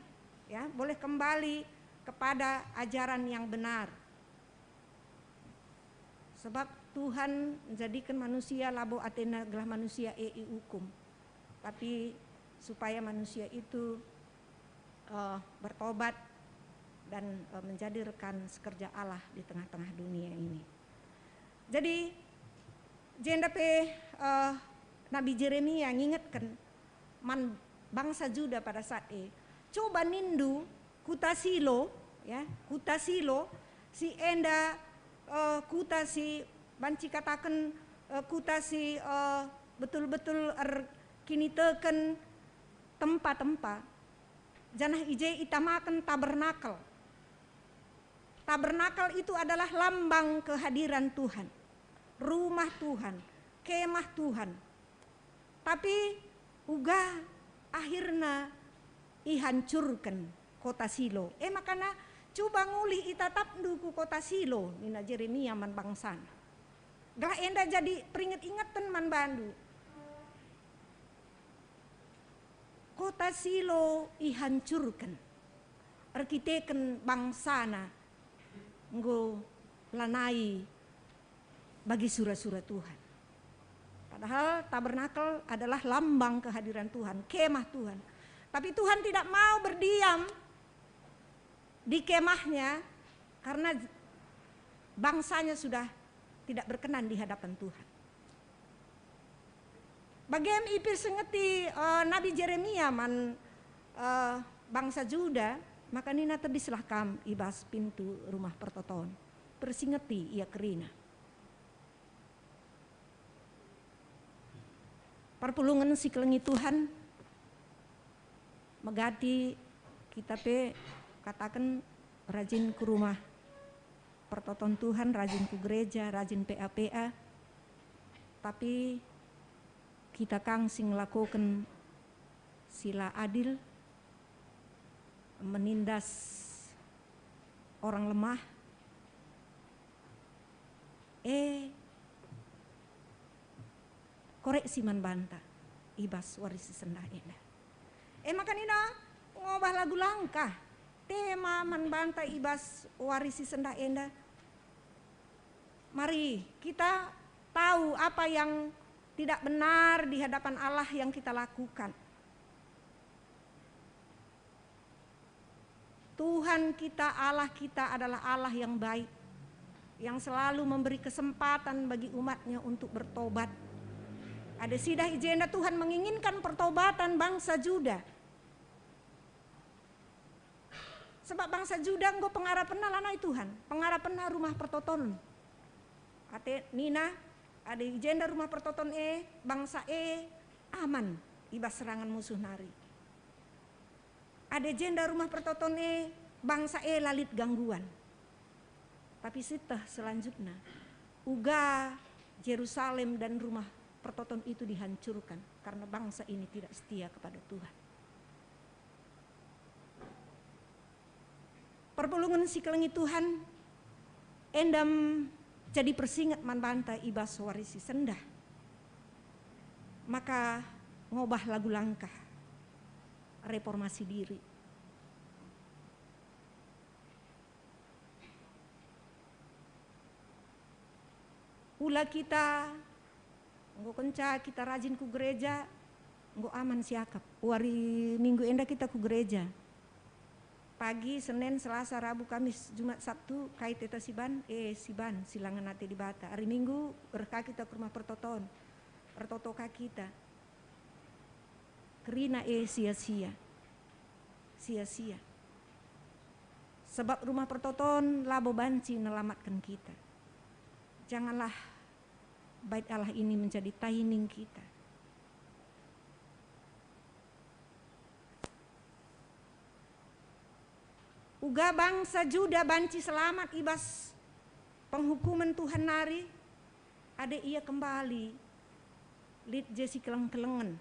ya, boleh kembali kepada ajaran yang benar. Sebab Tuhan menjadikan manusia labo atena gelah manusia e iukum, tapi supaya manusia itu, eh, bertobat dan, eh, menjadi rekan sekerja Allah di tengah-tengah dunia ini. Jadi, jenda pe, eh, Nabi Jeremia ngingetken man bangsa Juda pada saat e, "Coba nindu kuta Silo, ya, kuta Silo, si enda, eh, kuta si banci kataken, eh, kuta si, eh, betul-betul erkiniteken tempa-tempa, janah i je itamaken tabernakel." Tabernakel itu adalah lambang kehadiran Tuhan, rumah Tuhan, kemah Tuhan. Tapi uga akhirna ihancurken kota Silo. E makana, "Cuba ngulih itatapndu ku kota Silo," nina Jeremia man bangsana. Gelah enda jadi peringet-ingeten man bandu. Kota Silo ihancurken erkiteken bangsana enggo lanai bagi sura-sura Tuhan. Padahal tabernakel adalah lambang kehadiran Tuhan, kemah Tuhan. Tapi Tuhan tidak mau berdiam di kemahnya karena bangsanya sudah tidak berkenan di hadapan Tuhan. Bage me ipersingeti, eh, Nabi Jeremia man, eh, bangsa Juda, maka nina, "Tedislah kam i bas pintu rumah pertoton, persingeti ia kerina." Perpulungen si kelengi Tuhan, megati kita pe kataken rajin ku rumah pertoton Tuhan, rajin ku gereja, rajin P A P A, tapi kita kang si ngelakoken si la adil, menindas orang lemah, e, koreksi man banta i bas wari si sendah enda. E maka nina, ngobah lagu langkah, tema man banta i bas wari si sendah enda. Mari kita tahu apa yang tidak benar di hadapan Allah yang kita lakukan. Tuhan kita, Allah kita adalah Allah yang baik, yang selalu memberi kesempatan bagi umat-Nya untuk bertobat. Ada sidah i jenda Tuhan menginginkan pertobatan bangsa Juda. Sebab bangsa Juda enggo pengarapenna lanai Tuhan, pengarapenna rumah pertoton. Ate nina, ada i jenda rumah pertoton e, bangsa e aman i bas serangan musuh nari. Ada i jenda rumah pertoton e, bangsa e la lit gangguan. Tapi sieteh selanjutna, uga Jerusalem dan rumah pertoton itu dihancurkan karena bangsa ini tidak setia kepada Tuhan. Perpulungen si kelengi Tuhan, endam jadi persinget man banta i bas wari si sendah. Maka ngobah lagu langkah reformasi diri. Ula kita, enggo kenca kita rajin ku gereja, enggo aman siakap. Wari Minggu enda kita ku gereja. Pagi, Senin, Selasa, Rabu, Kamis, Jumat, Sabtu, kai teta siban, e, siban, silangen ate Dibata. Hari Minggu, reh ka kita ku rumah pertoton. Ertoto ka kita. Kerina e sia-sia. Sia-sia. Sebab rumah pertoton labo banci nelamatken kita. Janganlah Bait Allah ini menjadi taining kita. Uga bangsa Juda banci selamat i bas penghukumen Tuhan nari, adi ia kembali lit je si keleng-kelengen,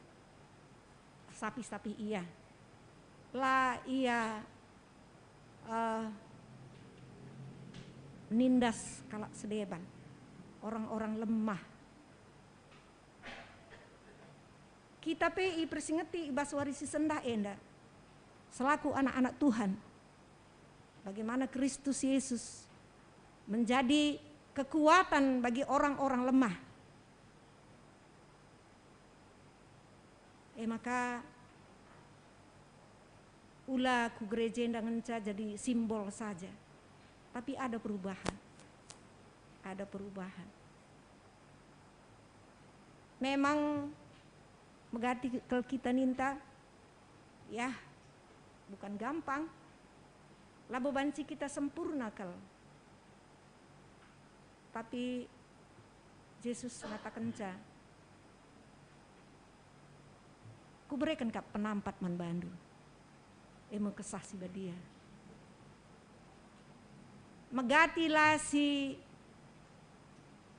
sapih-sapih ia. La ia, eh, nindas kalak si deban, orang-orang lemah. Kita pe ipersingeti i bas wari si sendah enda, selaku anak-anak Tuhan, bagaimana Kristus Yesus menjadi kekuatan bagi orang-orang lemah. E maka, ula ku gereja enda ngenca jadi simbol saja, tapi ada perubahan. Ada perubahan. Memang megati kal kita ninta, yah, bukan gampang. Labo banci kita sempurna kal. Tapi Jesus ngatakenca, "Kubereken kap penampat man bandu, e me Kesah Si Badia." Megati la si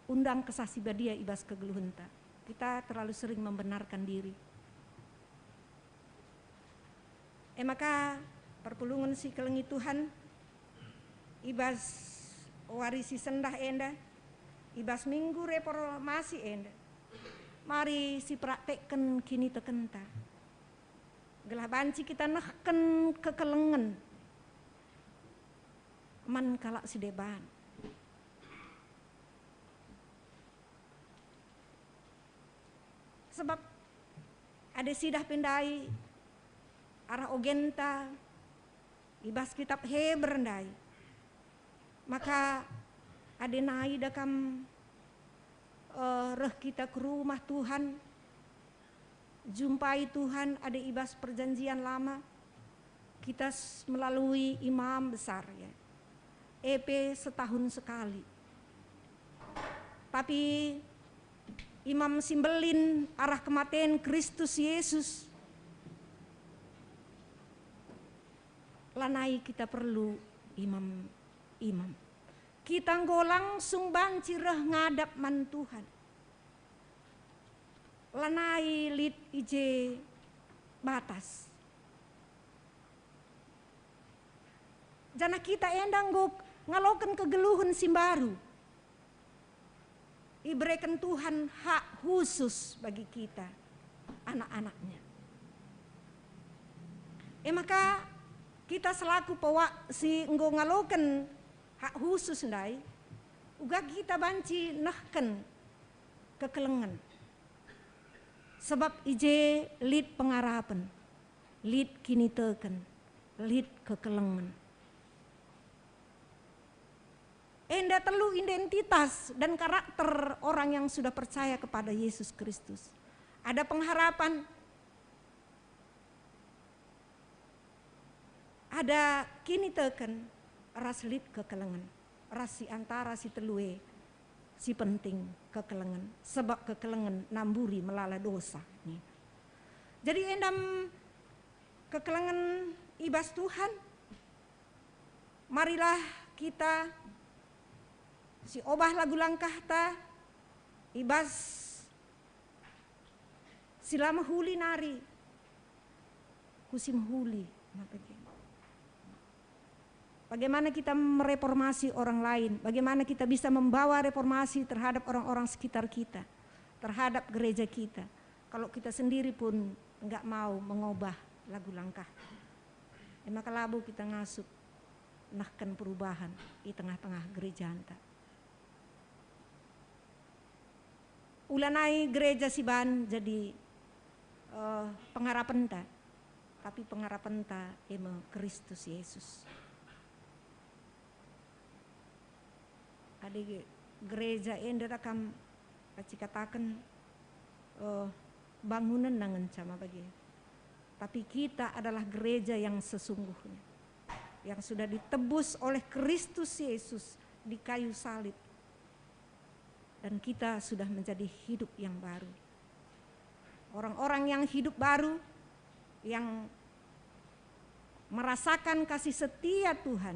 undang Kesah Si Badia i bas kegeluhenta. Kita terlalu sering membenarkan diri. E maka, perpulungen si kelengi Tuhan, i bas wari si sendah enda, i bas Minggu Reformasi enda, mari sipraktekken kinitekenta, gelah banci kita nehken kekelengen man kalak si deban. Sebab adi sidah pe ndai arah ogenta i bas kitab Heber ndai, maka adi nai da kam, eh, reh kita ku rumah Tuhan, jumpai Tuhan adi i bas Perjanjian Lama, kita s-, melalui imam besar, ya. E pe setahun sekali. Tapi imam si mbelin arah kematen Kristus Yesus, lanai kita perlu imam-imam. Kita enggo langsung banci reh ngadap man Tuhan. Lanai lit i je batas. Janah kita enda enggo ngaloken kegeluhen si mbaru. Ibereken Tuhan hak khusus bagi kita, anak-anaknya. E maka, kita selaku pewak si enggo ngaloken hak khusus ndai, uga kita banci nehken kekelengen. Sebab i je lit pengarapen, lit kiniteken, lit kekelengen. Enda telu identitas dan karakter orang yang sudah percaya kepada Yesus Kristus. Ada pengharapan, ada kiniteken, ras lit kekelengen. Ras si antara si telu e, si penting kekelengen, sebab kekelengen namburi melala dosa. Nih. Jadi endam kekelengen i bas Tuhan, marilah kita si obah lagu langkahta i bas si la mehuli nari ku si mehuli. Bagaimana kita mereformasi orang lain? Bagaimana kita bisa membawa reformasi terhadap orang-orang sekitar kita, terhadap gereja kita, kalau kita sendiri pun nggak mau mengubah lagu langkah? E maka labo kita ngasup nehken perubahan i tengah-tengah gerejanta. Ulanai gereja si ban jadi, eh, pengarapenta, tapi pengarapenta e me Kristus Yesus. Adi gereja enda da kam kataken, eh, bangunen ngenca ma bage. Tapi kita adalah gereja yang sesungguhnya, yang sudah ditebus oleh Kristus Yesus di kayu salib. Dan kita sudah menjadi hidup yang baru. Orang-orang yang hidup baru, yang merasakan kasih setia Tuhan,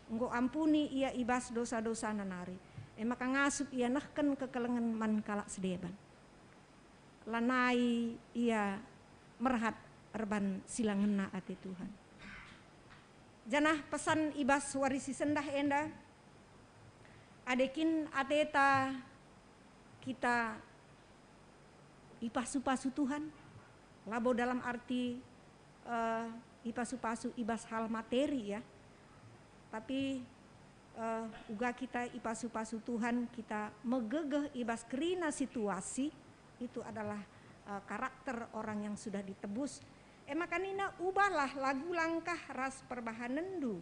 enggo ampuni ia i bas dosa-dosana nari, e maka ngasup ia nehken kekelengen man kalak si deban. Lanai ia merhat erban si la ngena ate Tuhan. Janah pesan i bas wari si sendah enda, adi kin ateta kita ipasu-pasu Tuhan, labo dalam arti, eh, ipasu-pasu i bas hal materi, ya, tapi, eh, uga kita ipasu-pasu Tuhan, kita megegeh i bas kerina situasi, itu adalah, eh, karakter orang yang sudah ditebus. E maka nina, "Ubahlah lagu langkah ras perbahanenndu."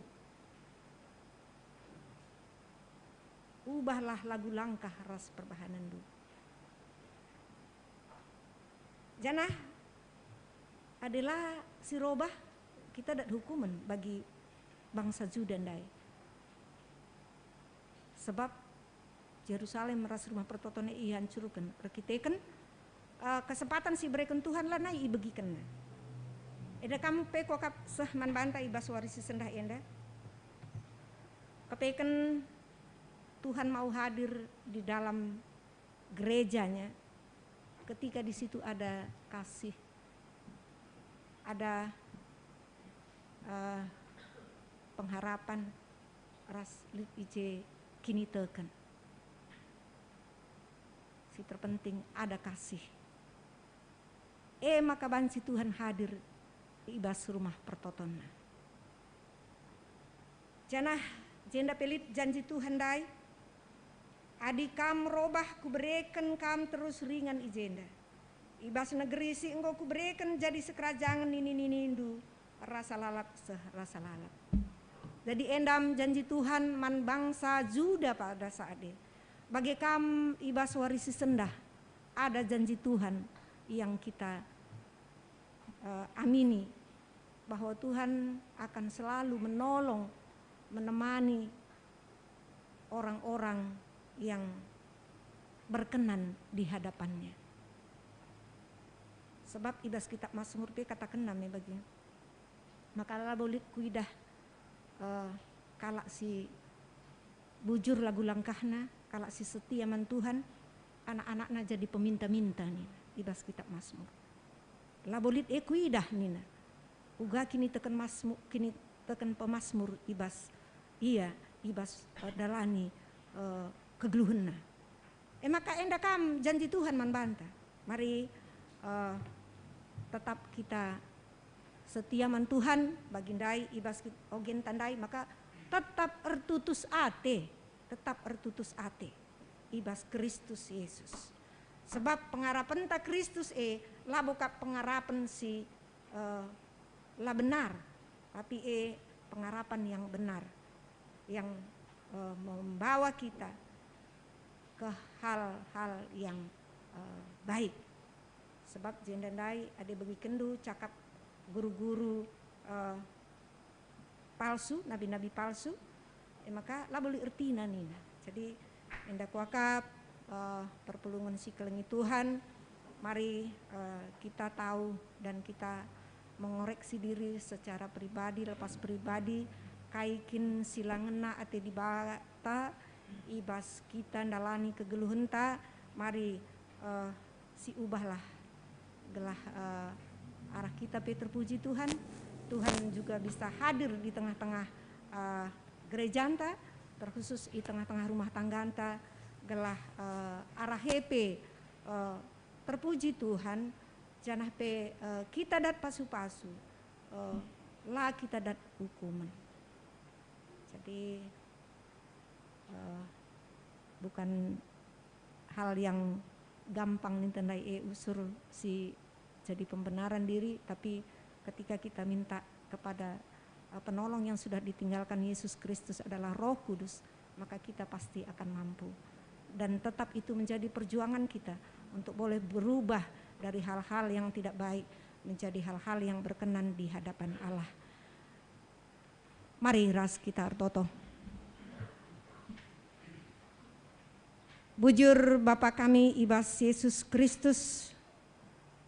Ubahlah lagu langkah ras perbahanenndu. Janah adi la si robah, kita dat hukumen bagi bangsa Juda ndai. Sebab Jerusalem ras Rumah Pertoton e ihancurken erkiteken, eh, kesempatan si ibereken Tuhan lanai ibegikenna. Eda kam pe kuakap seh man banta i bas wari si sendah enda. Kepeken Tuhan mau hadir di dalam gerejanya ketika di situ ada kasih, ada, eh, pengharapan, ras lit i je kiniteken. Si terpenting ada kasih. E maka banci Tuhan hadir i bas Rumah Pertotonna. Janah jenda pe lit janji Tuhan ndai, "Adi kam robah, kubereken kam terus ringan i jenda." I bas negeri si enggo kubereken jadi sikerajangen nini-ninindu, rasa lalap seh rasa lalap. Jadi endam janji Tuhan man bangsa Juda pada saat e. Bage kam i bas wari si sendah, ada janji Tuhan yang kita, eh, amini, bahwa Tuhan akan selalu menolong, menemani orang-orang yang berkenan di hadapan-Nya. Sebab i bas kitab Mazmur pe katakenna me bage. Maka labo lit kuidah, eh, kalak si bujur lagu langkahna, kalak si setia man Tuhan, anak-anakna jadi peminta-minta nina i bas kitab Mazmur. Labo lit e kuidah nina. Uga kiniteken Mazmu-, kiniteken pemazmur i bas ia, i bas, eh, dalani, eh, kegeluhenna. E maka enda kam janji Tuhan man banta. Mari, eh, tetap kita setia man Tuhan, bagi ndai i bas kit-, ogenta ndai, maka tetap ertutus ate, tetap ertutus ate i bas Kristus Yesus. Sebab pengarapenta Kristus e labo kap pengarapen si, eh, la benar, tapi e pengarapan yang benar, yang, eh, membawa kita ke hal-hal yang, eh, baik. Sebab jenda ndai adi begikenndu cakap guru-guru, eh, palsu, nabi-nabi palsu, e maka labo lit ertina nina. Jadi enda kuakap, eh, perpulungen si kelengi Tuhan, mari, eh, kita tahu dan kita mengoreksi diri secara pribadi, lepas pribadi, kai kin si la ngena ate Dibata i bas kita ndalani kegeluhenta, mari, eh, siubahlah gelah, eh, arah kita pe terpuji Tuhan. Tuhan juga bisa hadir di tengah-tengah, eh, gerejanta, terkhusus i tengah-tengah rumah tangganta, gelah, eh, arah e pe, eh, terpuji Tuhan, janah pe, eh, kita dat pasu-pasu, eh, la kita dat ukumen. Jadi, eh, bukan hal yang gampang ninta ndai e usur si jadi pembenaran diri, tapi ketika kita minta kepada, eh, penolong yang sudah ditinggalkan Yesus Kristus adalah Roh Kudus, maka kita pasti akan mampu. Dan tetap itu menjadi perjuangan kita untuk boleh berubah dari hal-hal yang tidak baik menjadi hal-hal yang berkenan di hadapan Allah. Mari ras kita ertoto. Bujur Bapa kami i bas Yesus Kristus,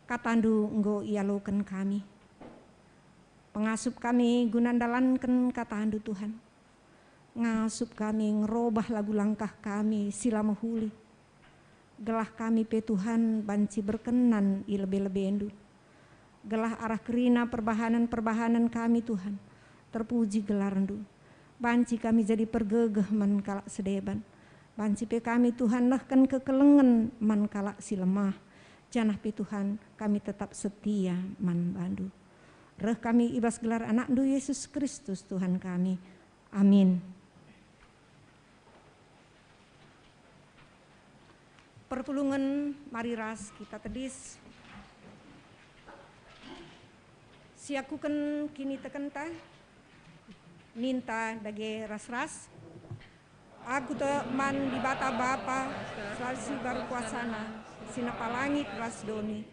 kataNdu enggo ialoken kami. Pengasup kami guna ndalanken kataNdu, Tuhan. Ngasup kami ngerobah lagu langkah kami si la mehuli. Gelah kami pe, Tuhan, banci berkenan i lebe-lebeNdu. Gelah arah kerina perbahanen-perbahanen kami, Tuhan, terpuji gelarNdu. Banci kami jadi pergegeh man kalak si deban. Banci pe kami, Tuhan, nehken kekelengen man kalak si lemah. Janah pe, Tuhan, kami tetap setia man baNdu. Reh kami i bas gelar AnakNdu Yesus Kristus, Tuhan kami. Amin. Perpulungen, mari ras kita tedis. Siakuken kinitekenta, ninta dage ras-ras. Aku tek man Dibata Bapa, si Baru Kuasana, si nepa langit ras doni.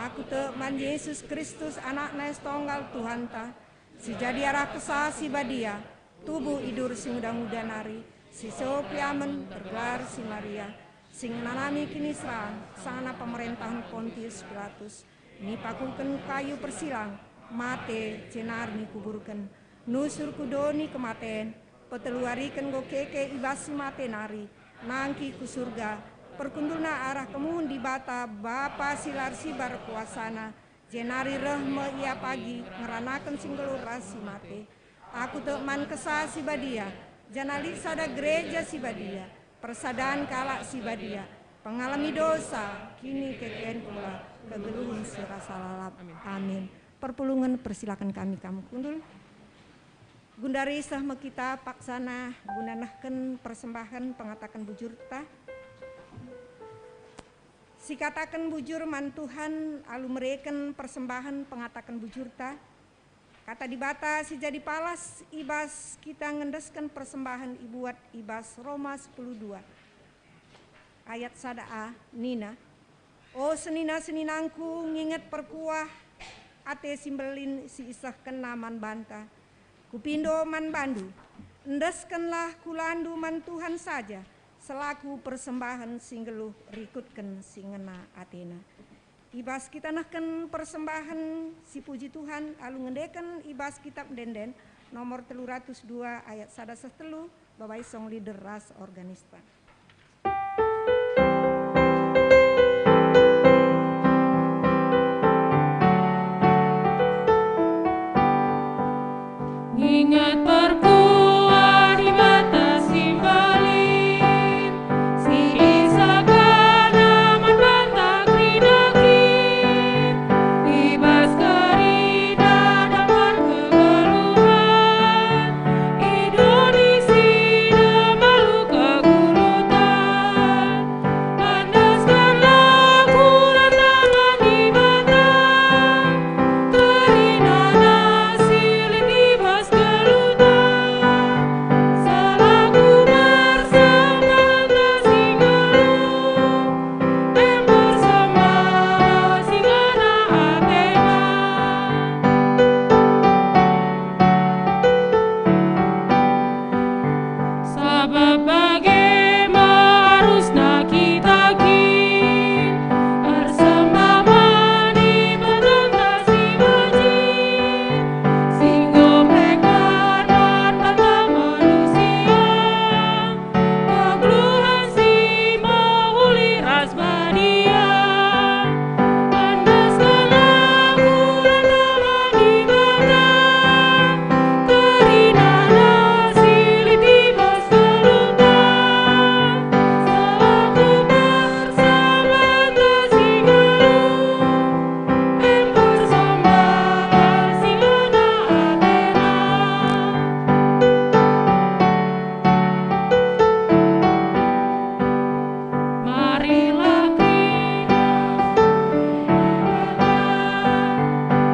Aku tek man Jesus Kristus, AnakNa e setonggal Tuhanta, si jadi arah Kesah Si Badia, tubuh i Duri Singuda-nguda nari, si seh piamen, tergelar si Maria, si ngenanami kiniseran, sangana pemerentahen Pontius Pilatus, nipakuken kayu persilang, mate, jenari nikuburken, nusur ku doni kematen, peteluariken enggo keke i bas si mate nari, nangkih ku Surga, perkundulna arah kemuhen Dibata Bapa si la ersibar kuasana, jenari reh me Ia pagi ngeranaken si nggeluh ras si mate. Aku tek man Kesah Si Badia, janah lit sada Gereja Si Badia, persadan kalak si badia, pengalemi dosa, kinikeken kula, kegeluhen si rasa lalap. Amin. Perpulungen, persilaken kami kamu kundul. Gundari seh me kita paksana guna nehken persembahen pengataken bujurta. Sikataken bujur man Tuhan alu mereken persembahen pengataken bujurta. Kata Dibata si jadi palas i bas kita ngendesken persembahen ibuat i bas Roma sepuluh dua ayat sada a nina, "O senina-seninangku, nginget perkuah ate si mbelin si isehkenna man banta. Kupindo man bandu, endeskenlah kulandu man Tuhan saja selaku persembahen si nggeluh rikutken si ngena atena." I bas kita nehken persembahen si puji Tuhan alu ngendeken i bas Kitab Ende-enden nomor telu ratus dua ayat sada seh telu, Baba Isong leader ras organista. Inget perkuah Dibata si mbelin, si isehkenna man banta kerina kin, i bas kerina damar kegeluhen, i doni si demalu kegulutan. Endeskenlah kulandu man Dibata, kerinana si lit i bas geluhta, selaku persembahen si nggeluh, em persembahen si ngena atena. Sabap bage me arusna kita kin ersembah man Dibata si bajin, si enggo mereken man banta manusia kegeluhen si mehuli ras badia. Endeskenlah kulandu man Dibata, kerinana si lit i bas geluhta, selaku persembahen si nggeluh, em persembahen si ngena atena. Marilah kita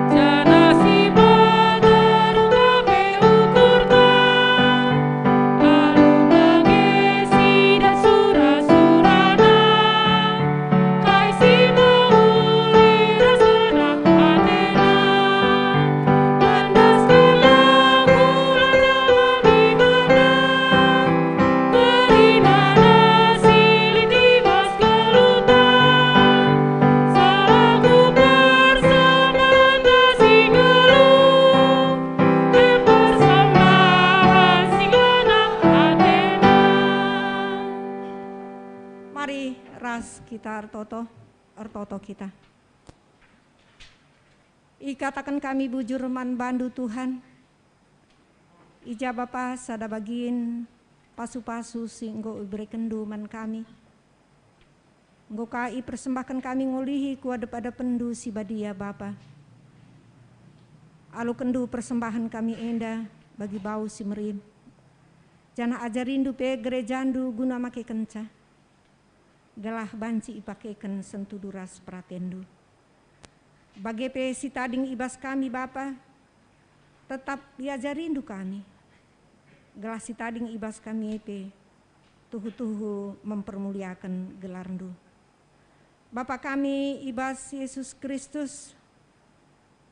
janah si bage pe ukurta, alu bage si dat sura-surana, kai si mehuli ras ngena atena. Endeskenlah kulandu man Dibata, kerinana si lit i bas geluhta, selaku persembahen si nggeluh, em persembahen si ngena atena. Mari ras kita ertoto, ertoto kita. Ikataken kami bujur man bandu, Tuhan, i ja Bapa sada bagin pasu-pasu si enggo iberekenndu man kami. Enggo ka ipersembahken kami ngulihi ku adep-adepenndu si badia, Bapa. Alokenndu persembahen kami enda bagi bau si merim, janah ajarindu pe gerejandu guna makekenca, gelah banci ipakeken sentudu ras peratenndu. Bage pe si tading i bas kami, Bapa, tetap iajarindu kami, gelah si tading i bas kami e pe tuhu-tuhu mempermuliaken gelarndu. Bapa kami i bas Yesus Kristus,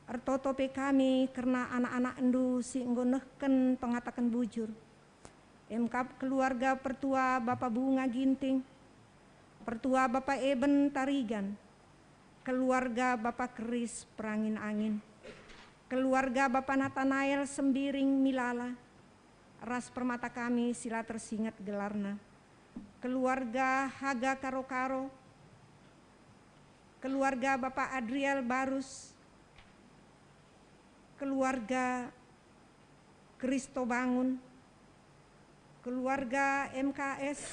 ertoto pe kami kerna anak-anakndu si enggo nehken pengataken bujur, emkap keluarga pertua Bapa Bunga Ginting, pertua Bapa Eben Tarigan, keluarga Bapa Keris Perangin-angin, keluarga Bapa Natanael Sembiring Milala, ras permata kami si la tersinget gelarna, keluarga Haga Karo-karo, keluarga Bapa Adrial Barus, keluarga Kristo Bangun, keluarga M K S,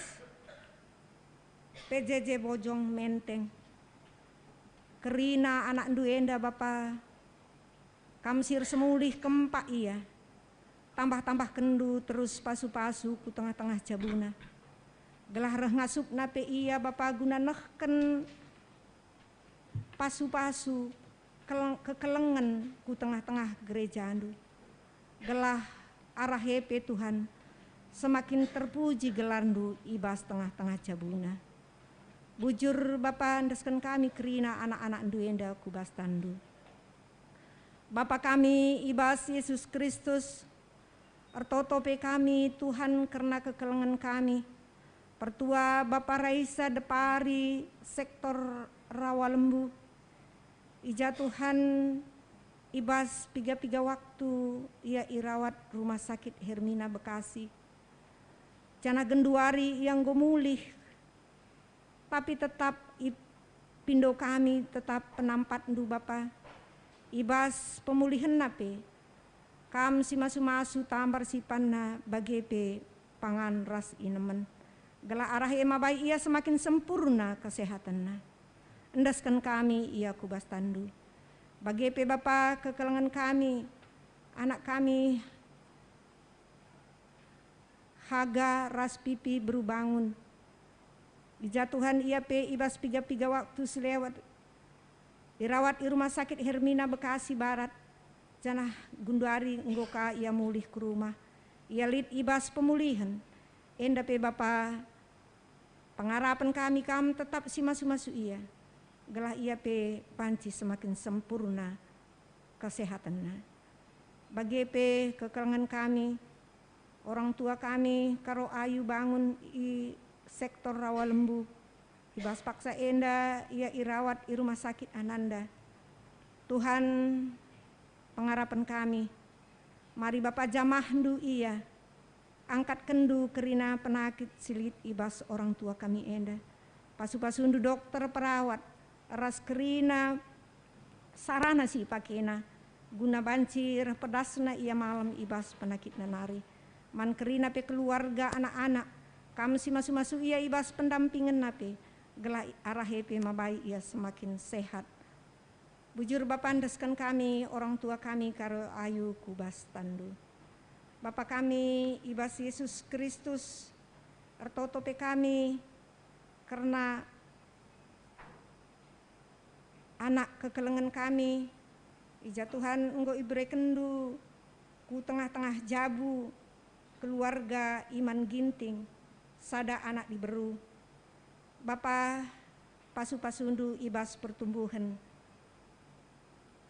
P J J Bojong Menteng. Kerina anakndu enda, Bapa, Kam si ersemulih kempak ia, tambah-tambahkenndu terus pasu-pasu ku tengah-tengah jabuna. Gelah reh ngasupna pe ia, Bapa, guna nehken pasu-pasu keleng-, kekelengen ku tengah-tengah gerejaNdu, gelah arah e pe Tuhan, semakin terpuji gelarNdu i bas tengah-tengah jabuna. Bujur Bapa, endesken kami kerina anak-anakNdu enda ku bas tanNdu. Bapa kami i bas Yesus Kristus, ertoto pe kami, Tuhan, kerna kekelengen kami. Pertua Bapa Raisa Depari, sektor Rawa Lembu. I ja Tuhan, i bas piga-piga waktu ia irawat Rumah Sakit Hermina Bekasi. Janah genduari ia enggo mulih. Tapi tetap ipindo kami, tetap penampatNdu Bapa. I bas pemulihenna pe, Kam si masu-masu tambar sipanna, bage pe pangan ras inemen, gelah arah e mabai ia semakin sempurna kesehatenna. Endesken kami ia ku bas tanNdu. Bage pe Bapa, kekelengen kami, anak kami, Haga ras Pipi beru bangun. I ja Tuhan ia pe i bas piga-piga waktu si lewat, irawat i Rumah Sakit Hermina Bekasi Barat, janah genduari enggo ka ia mulih ku rumah. Ia lit i bas pemulihen. Enda pe Bapa, pengarapen kami Kam tetap si masu-masu ia, gelah ia pe banci semakin sempurna kesehatenna. Bage pe kekelengen kami, orang tua kami Karo Ayu Bangun i sektor Rawa Lembu. I bas paksa enda ia irawat i Rumah Sakit Ananda. Tuhan, pengarapen kami, mari Bapa jamahNdu ia. AngkatkenNdu kerina penakit si lit i bas orang tua kami enda. Pasu-pasuNdu dokter, perawat, ras kerina sarana si ipakena, guna banci reh pedasna ia malem i bas penakitna nari. Man kerina pe keluarga, anak-anak, Kam si masu-masu ia i bas pendampingenna pe, gelah arah e pe mabai ia semakin sehat. Bujur Bapa, endesken kami, orang tua kami Karo Ayu ku bas tanNdu. Bapa kami i bas Yesus Kristus, ertoto pe kami kerna anak kekelengen kami, i ja Tuhan enggo iberekenNdu ku tengah-tengah jabu keluarga Iman Ginting, sada anak diberu. Bapa, pasu-pasuNdu i bas pertumbuhen,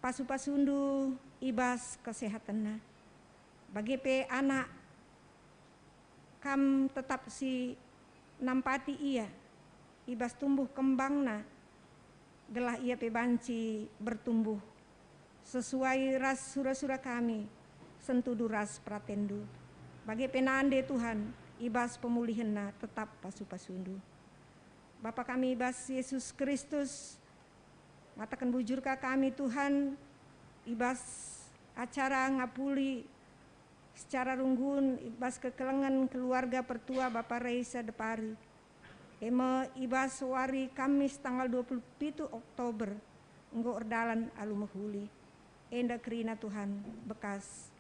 pasu-pasuNdu i bas kesehatenna. Bage pe anak, Kam tetap si nampati ia i bas tumbuh kembangna, gelah ia pe banci bertumbuh sesuai ras sura-sura kami, sentudu ras peratenNdu. Bage pe nande, Tuhan, i bas pemulihenna tetap pasu-pasuNdu. Bapa kami i bas Yesus Kristus, ngataken bujur ka kami, Tuhan, i bas acara ngapuli secara runggun i bas kekelengen keluarga pertua Bapa Reisa Depari. E me i bas wari Kamis tanggal dua puluh pitu Oktober enggo erdalan alu mehuli. Enda kerina, Tuhan, bekas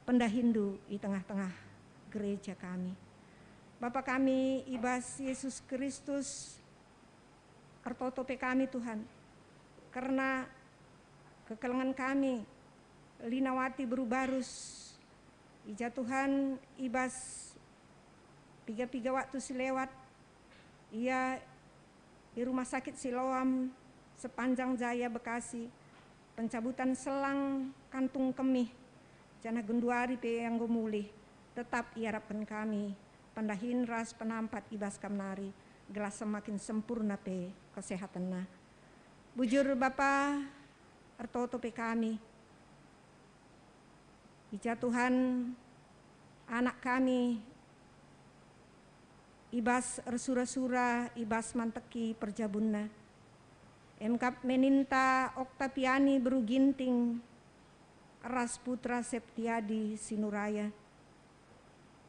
pendahiNdu i tengah-tengah gereja kami. Bapa kami i bas Yesus Kristus, ertoto pe kami, Tuhan, kerna kekelengen kami, Linawati beru Barus. I ja, Tuhan, i bas piga-piga waktu si lewat, ia i Rumah Sakit Siloam Sepanjang Jaya, Bekasi, pencabutan selang kantung kemih, janah genduari pe ia enggo mulih. Tetap iarapken kami pendahin ras penampat i bas Kam nari, gelah semakin sempurna pe kesehatenna. Bujur Bapa, ertoto pe kami. I ja, Tuhan, anak kami i bas ersura-sura, i bas manteki perjabunna. Emkap meninta Oktapiani beru Ginting ras Putra Septiadi Sinuraya.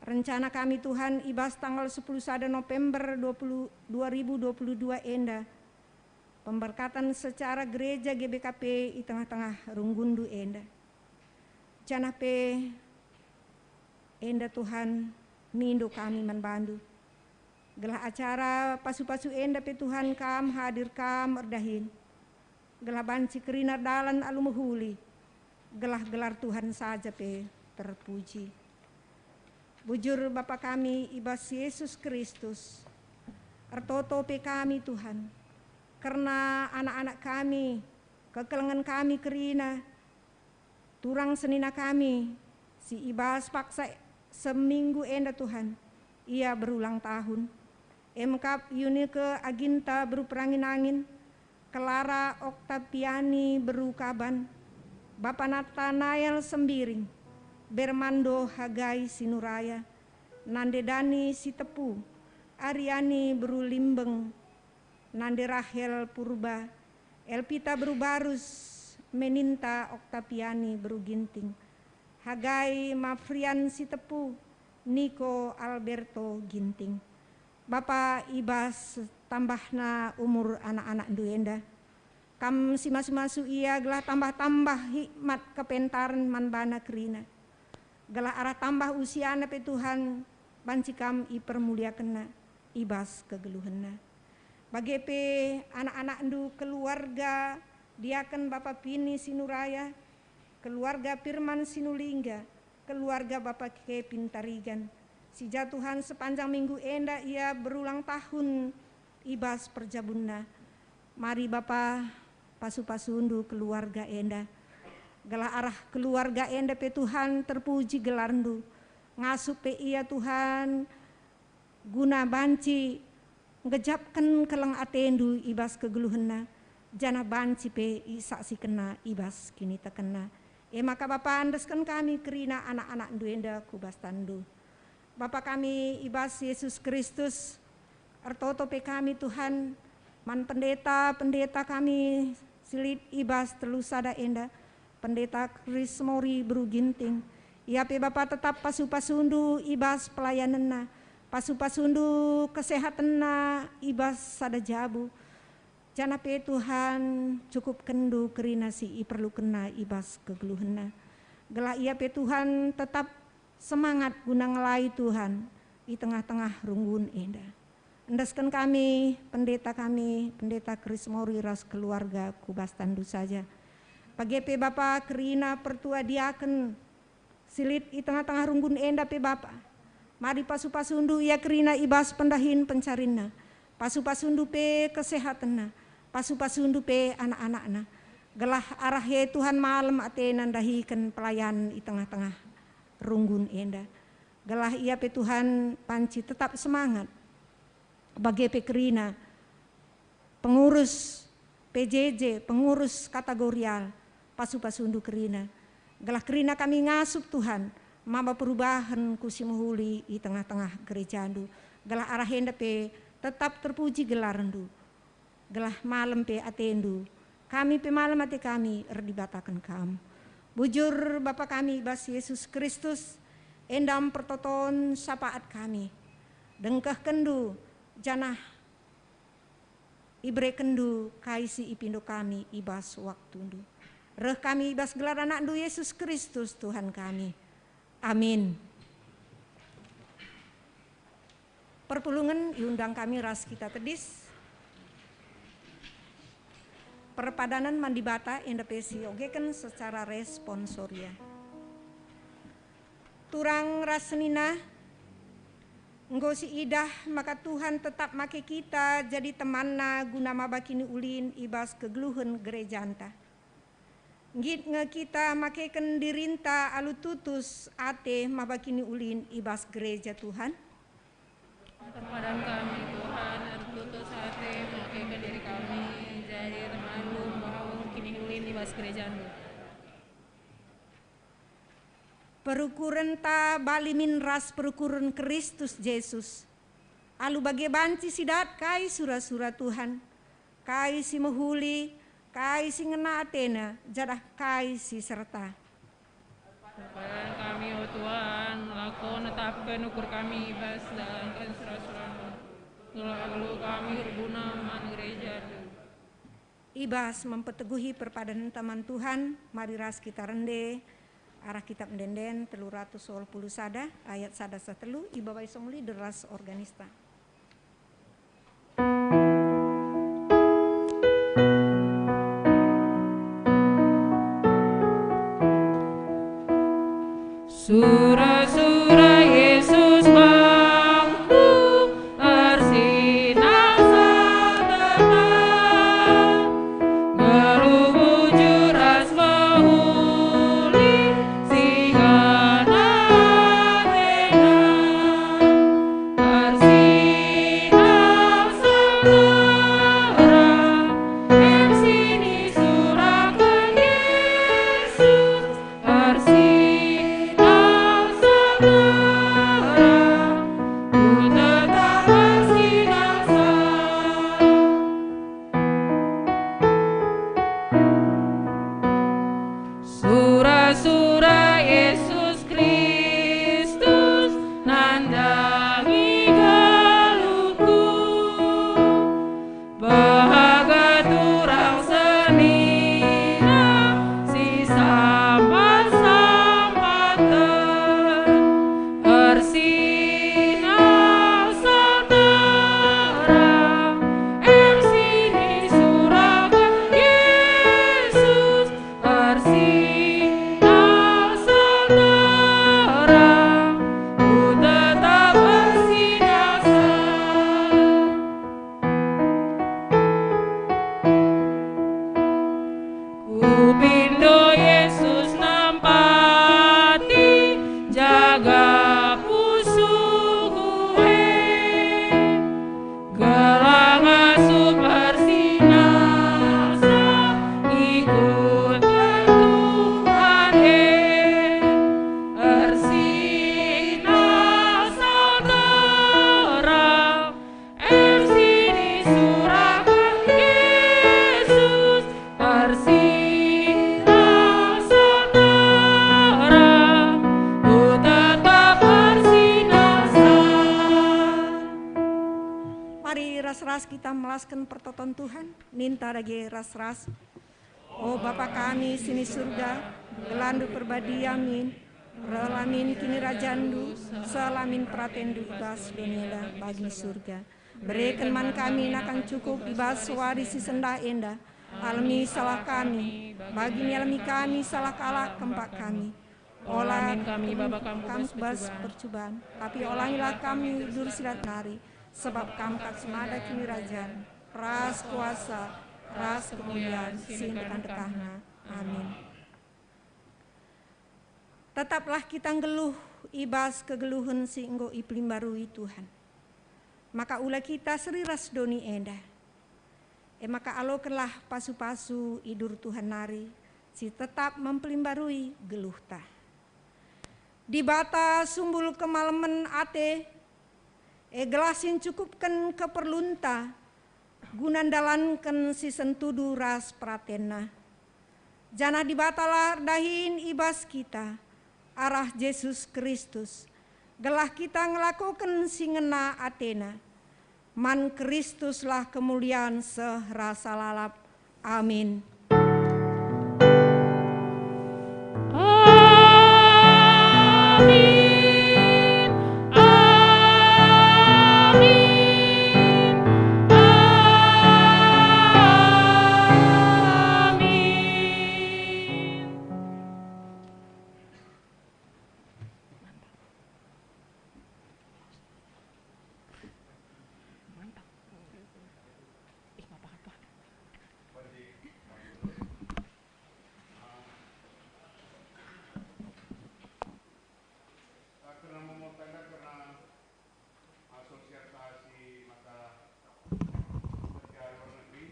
Rencana kami, Tuhan, i bas tanggal sepuluh sada November dua puluh, dua ribu dua puluh dua enda, pemberkatan secara gereja G B K P i tengah-tengah runggunndu enda. Janah pe enda, Tuhan, mindo kami man bandu. Gelah acara pasu-pasu enda pe Tuhan Kam hadir Kam erdahin, gelah banci kerina erdalan alu mehuli, gelah gelar Tuhan saja pe terpuji. Bujur Bapa kami i bas Yesus Kristus, ertoto pe kami Tuhan, kerna anak-anak kami, kekelengen kami kerina, turang senina kami si i bas paksa seminggu enda Tuhan, ia berulang tahun. E me kap Yunike Aginta beru Perangin-angin, Kelara Oktapiani beru Kaban, Bapa Natanael Sembiring, Bermando Hagai Sinuraya, Nande Dani Sitepu, Ariani beru Limbeng, Nande Rahel Purba, Elpita beru Barus, Meninta Oktapiani beru Ginting, Hagai Mafrian Sitepu, Niko Alberto Ginting. Bapa, i bas tambahna umur anak-anakndu enda, Kam si masu-masu ia gelah tambah-tambah hikmat kepentaren man bana kerina. Gelah arah tambah usiana pe Tuhan, banci Kam ipermuliakenna i bas kegeluhenna. Bage pe anak-anakndu, keluarga diaken Bapa Pini Sinuraya, keluarga Pirman Sinulingga, keluarga Bapa Kepin Tarigan, si ja Tuhan sepanjang minggu enda ia berulang tahun i bas perjabunna. Mari Bapa, pasu-pasundu keluarga enda. Gelah arah keluarga enda pe Tuhan terpuji gelarndu. Ngasup pe ia Tuhan guna banci nggejapken keleng atendu i bas kegeluhenna, janah banci pe isaksikenna i bas kinitekenna. E maka Bapa, endesken kami kerina anak-anakndu enda ku bas tanNdu. Bapa kami i bas Yesus Kristus, ertoto pe kami Tuhan, man pendeta-pendeta kami si lit i bas telu sada enda, Pendeta Chris Mori beru Ginting. Ia pe Bapa tetap pasu-pasundu i bas pelayanenna, pasu-pasundu kesehatenna i bas sada jabu. Janah pe Tuhan, cukupkenndu kerina si iperlukenna i bas kegeluhenna. Gelah ia pe Tuhan tetap semangat guna ngelai Tuhan i tengah-tengah runggun enda. Endesken kami, pendeta kami, Pendeta Chris Mori ras keluarga ku bas tanNdu saja. Bage pe Bapa kerina pertua diaken si lit i tengah-tengah runggun enda pe Bapa. Mari pasu-pasundu ia kerina i bas pendahin pencarinna. Pasu-pasundu pe kesehatenna. Pasu-pasundu pe anak-anakna. Gelah arah e Tuhan malem atena ndahiken pelayan i tengah-tengah runggun enda. Gelah ia pe Tuhan banci tetap semangat. Bage pe kerina pengurus P J J, pengurus kategorial, pasu-pasundu kerina. Gelah kerina kami ngasup Tuhan, maba perubahen ku si mehuli i tengah-tengah gerejandu. Gelah arah enda pe tetap terpuji gelarndu. Gelah malem pe atendu, kami pe malem ate kami erdibataken Kam. Bujur Bapa kami i bas Yesus Kristus, enda me pertoton sapaat kami. Dengkehkenndu, janah iberekenndu kai si ipindo kami i bas waktundu. Reh kami i bas gelar AnakNdu Yesus Kristus, Tuhan kami. Amin. Perpulungen iundang kami ras kita tedis. Perpadanen man Dibata enda pe siogeken secara responsoria. Turang ras senina, enggo siidah maka Tuhan tetap make kita jadi temanNa guna maba kiniulin i bas kegeluhen gerejanta. Nggit nge kita makeken dirinta alu tutus ate maba kiniulin i bas gereja Tuhan? Perpadan kami, Tuhan, ertutus ate makeken diri kami jadi temanNdu maba kiniulin i bas gerejaNdu. Perukurenta bali min ras perukuren Kristus Jesus. Alu bage banci sidat kai sura-sura Tuhan, kai si mehuli, kai si ngena atena, janah kai si serta. Perpadan kami, o Tuhan, lako netapken ukur kami i bas ndalanken sura-suraNdu. Gelah alu kami erguna man gerejaNdu. I bas mempeteguhi perpadanenta man Tuhan, mari ras kita rende arah Kitab Ende-enden telu ratus waluh puluh sada ayat sada seh telu, ibabai song leader ras organista. Sura-sura Yesus bangku ersinar setelah nggeluh bujur ras mehuli si ngena atena. Ersinar setelah em si nisuraken Yesus. Ersinar setelah ku tetap ersinar sa. Sura-sura Yesus Kristus nandangi geluhku. Baga turang senina si sambat-sambaten, ersinar seterang em si nisuraken Yesus, ersinar seterang ku tetap ersinar sa. Kupindo Yesus nampati jaga pusuhku e, gelah ngasup ersinar sa ikutken Tuhan e, ersinar seterang. Em si nisuraken Yesus, ersinar seterang, ku tetap ersinar sa. Mari ras-ras kita melasken pertoton Tuhan, ninta dage ras-ras. O Bapa kami si ni Surga, gelarNdu perbadia min, reh la min kinirajanNdu, seh la min peratenNdu i bas doni enda bagi Surga. Bereken man kami nakan cukup i bas wari si sendah enda. Alemi salah kami, bagi nialemi kami salah kalak kempak kami. Ola min kami baba kam ku bas percuban, tapi olangilah kami dur si lat nari, sebab kam kap si mada kinirajan, ras kuasa, ras kemulian si ndekah-ndekahna. Amin. Tetaplah kita nggeluh i bas kegeluhen si enggo ipelimbarui Tuhan. Maka ula kita seri ras doni enda. E maka alokenlah pasu-pasu i dur Tuhan nari, si tetap mempelimbarui geluhta. Dibata sumbul kemalemen ate, e gelah si ncukupken keperlunta, guna ndalanken si sentudu ras peratenNa. Janah Dibatalah erdahin i bas kita, arah Jesus Kristus, gelah kita ngelakoken si ngena ateNa. Man Kristuslah kemulian seh rasa lalap. Amin. Amin. Amin. Amin. Mantap. Ih, nggak apa-apa. Asosiasi mata kerja luar negeri.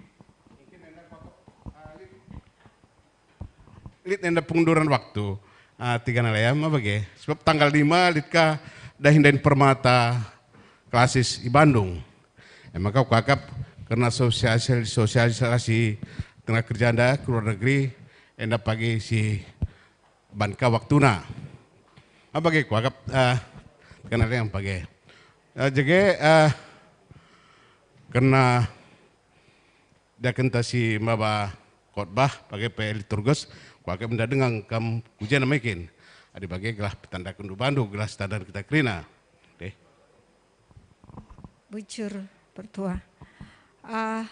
Mungkin enda patok, ah, lit. Lit enda pengunduran waktu, ah, tiga nala ya, ma bage. Sebab tanggal lima lit ka dahin-dahin permata klasis i Bandung. E maka kuakap kerna sosialisasi, sosialisasi tenaga kerja enda ke luar negeri, enda pagi si ban ka waktuna. Ma bage kuakap, eh, kerna yang pagi. Eh, jage, eh, kerna diakenta si maba khotbah, bage pe liturgus, kuakap enda denga kam ku jenda mekin. Adi bage gelah petandaken bandu, gelah standar kita kerina. Deh. Bujur, Pertua. Ah.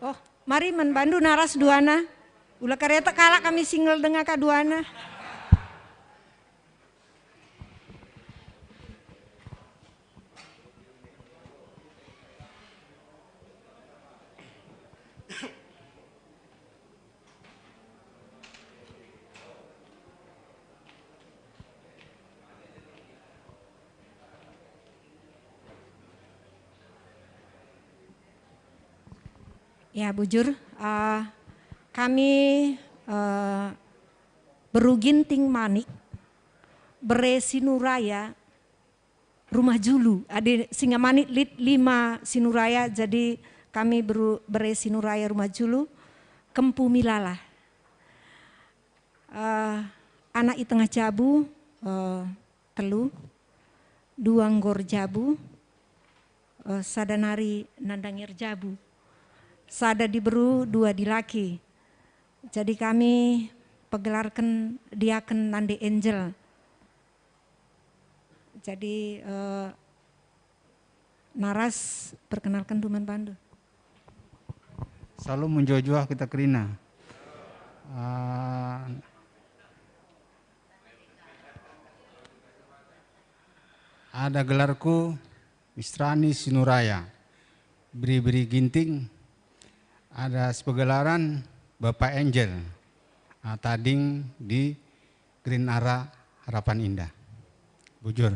Oh, mari man bandu naras duana. Ula karetek kalak kami single denga ka duana. Ya, bujur. Eh, kami, eh, beru Ginting Manik, bere Sinuraya Rumah Julu. Adi Singa Manik lit lima Sinuraya, jadi kami beru, bere Sinuraya Rumah Julu, Kempu Milala. Eh, anak i tengah jabu, eh, telu, dua nggor jabu, eh, sada nari nandangi erjabu. Sada diberu, dua dilaki. Jadi kami pegelarken diaken nande angel. Jadi, eh, Naras, perkenalken man bandu. Salo menjuah-juah kita kerina. Ah, ada gelarku Mistrani Sinuraya, beri-beri Ginting, ada sepegelaran Bapak Angel, ah, tading di Green Ara Harapan Indah. Bujur.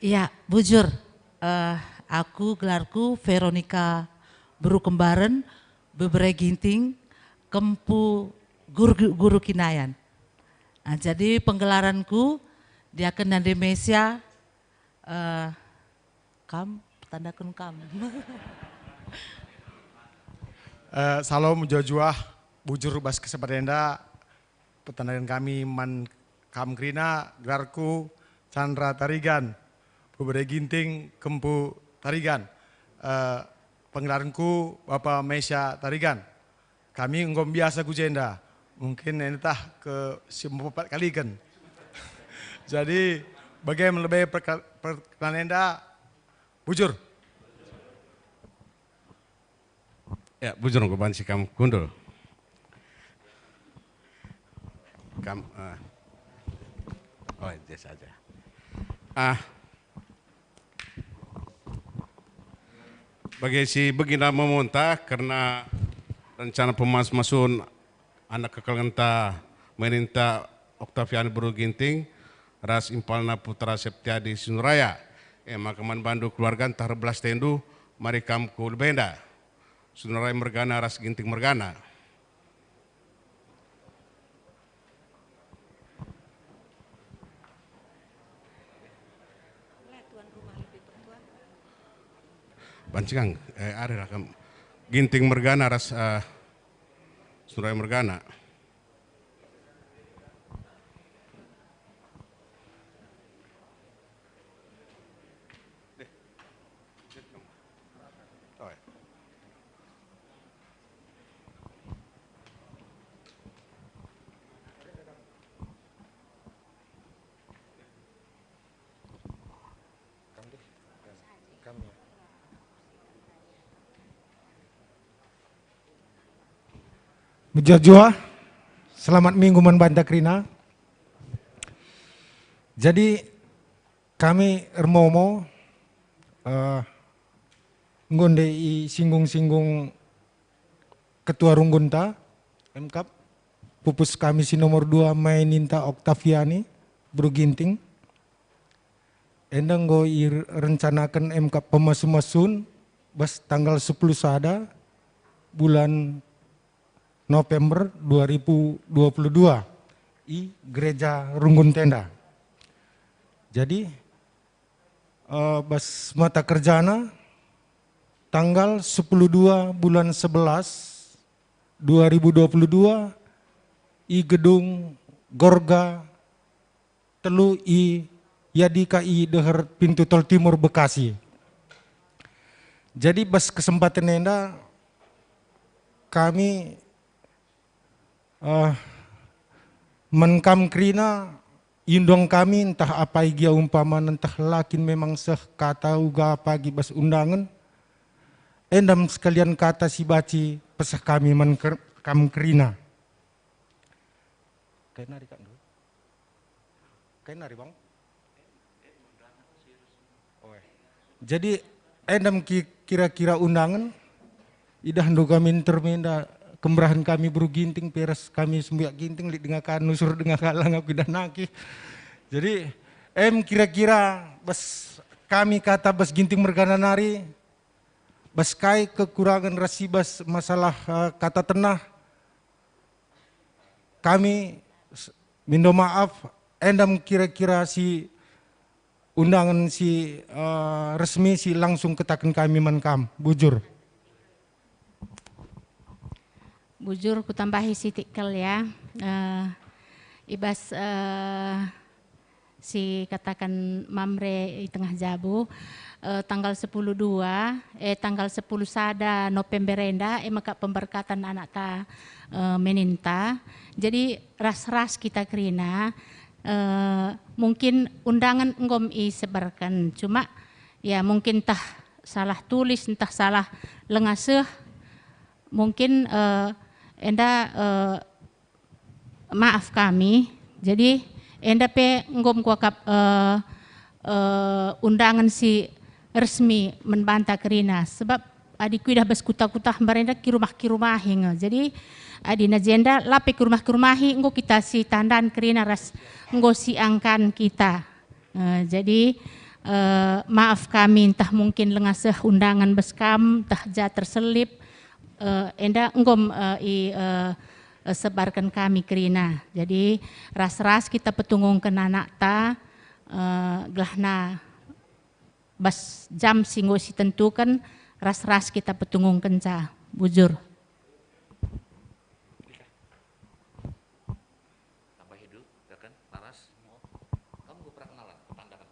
Ya, bujur. Eh, aku gelarku Veronica Beru Kembaren, bebere Ginting, Kempu Guru, Guru Kinayan. Ah, jadi penggelaranku diaken nande Mesia, eh, kam, tandaken kam. Eh, salo menjuah-juah, bujur bas kesempatan enda, petandaken kami man kam kerina, gelarku Chandra Tarigan, bebere Ginting, Kempu Tarigan. Eh, penggelaranku Bapa Mesia Tarigan. Kami enggo biasa ku jenda, mungkin enda tah ke si empat kaliken. Jadi, bage lebe perke-, perkenalan enda, bujur. Ya, bujur enggo banci kam kundul. Kam, ah. Oh, dia saja. Ah, bagi si begina memunta kerna rencana pemas-masun anak kekelengenta meninta Oktaviani Beru Ginting ras impalna Putra Septiadi Sinuraya. E maka man bandu keluarga ntah erbelas tendu, mari kam ku lebenda. Sinuraya mergana ras Ginting mergana. Banci kang, eh, ari lah kam. Ginting mergana ras, eh, Sinuraya mergana. Mejuah-juah, selamat minggu man banta kerina. Jadi, kami ermomo, eh, enggo ndai isinggung-singgung ketua runggunta, M K A P, pupus kami si nomor dua, Maininta Oktaviani Beru Ginting. Enda enggo irencanaken M K A P pemesu-mesun bas tanggal sepuluh sada bulan November dua ribu dua puluh dua i Gereja Runggun Tenda. Jadi, eh, bas mata kerjana, tanggal sepuluh dua bulan sebelas dua ribu dua puluh dua i gedung Gorga telu i Yadika i deher pintu tol timur Bekasi. Jadi bas kesempatan enda kami, eh, man kam kerina iundang kami, ntah apai gia umpamana, ntah la kin memang seh kata uga pagi bas undangen, enda me sekalian kata si banci peseh kami man ker-, kam kerina. Kai nari, Kak, ndu? Kai nari, Bang? Oe. Jadi, enda me ki-, kira-kira undangen, idahndu kami ntermenda kemerahen kami beru Ginting, pe ras kami sembuyak Ginting, lit denga ka nusur denga kalang aku idah naki. Jadi, em kira-kira bas kami kata bas Ginting mergana nari, bas kai kekurangan ras si bas masalah, eh, kata tenah, kami s-, mindo maaf, endam kira-kira si undangan si, eh, resmi si langsung kataken kami man kam, bujur. Bujur kutambahi sitik kal ya, eh, i bas, eh, si kataken Mamre i tengah jabu, eh, tanggal sepuluh dua, eh, tanggal sepuluh sada November enda, eh, maka pemberkatan anakta, eh, meninta. Jadi ras-ras kita kerina, eh, mungkin undangan enggom isebarken, cuma ya mungkin ntah salah tulis, ntah salah lenga seh, mungkin, eh, enda, eh, maaf kami. Jadi enda pe enggom kuakap, eh, eh, undangan si resmi man banta kerina, sebab adi kuidah bas kuta-kuta mbarenda kirumahi-kirumahi nge. Jadi adi na jenda lape kirumahi-kirumahi, enggo kita si tandan kerina ras enggo si angkan kita. Eh, jadi, eh, maaf kami ntah mungkin lenga seh undangan bas kam, ntah ja terselip, eh, enda enggom, eh, i, eh, eh, sebarken kami kerina. Jadi ras-ras kita petungungken anakta, eh, gelahna bas jam si enggo sitentuken, ras-ras kita petungungkenca. Bujur. Tambahi dulu, silakan, Laras. Kamu belum pernah kenalan, tanda kan?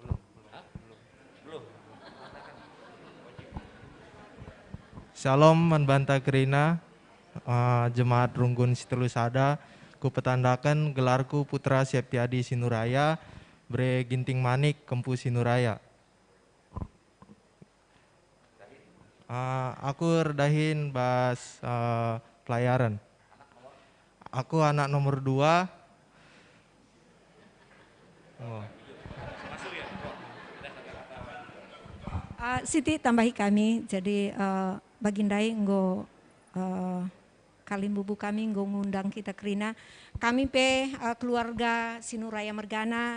Belum, belum, hah? Belum. Belum. Shalom man banta kerina, eh, jemaat runggun si telu sada. Kupetandaken gelarku Putra Siapiadi Sinuraya, bere Ginting Manik, Kempu Sinuraya. Ah, aku erdahin bas, ah, pelayaran. Aku anak nomor dua. Oh. Ah, siti tambahi kami, jadi, eh, bagi ndai enggo, eh, kalimbubu kami enggo ngundang kita kerina. Kami pe, eh, keluarga Sinuraya mergana,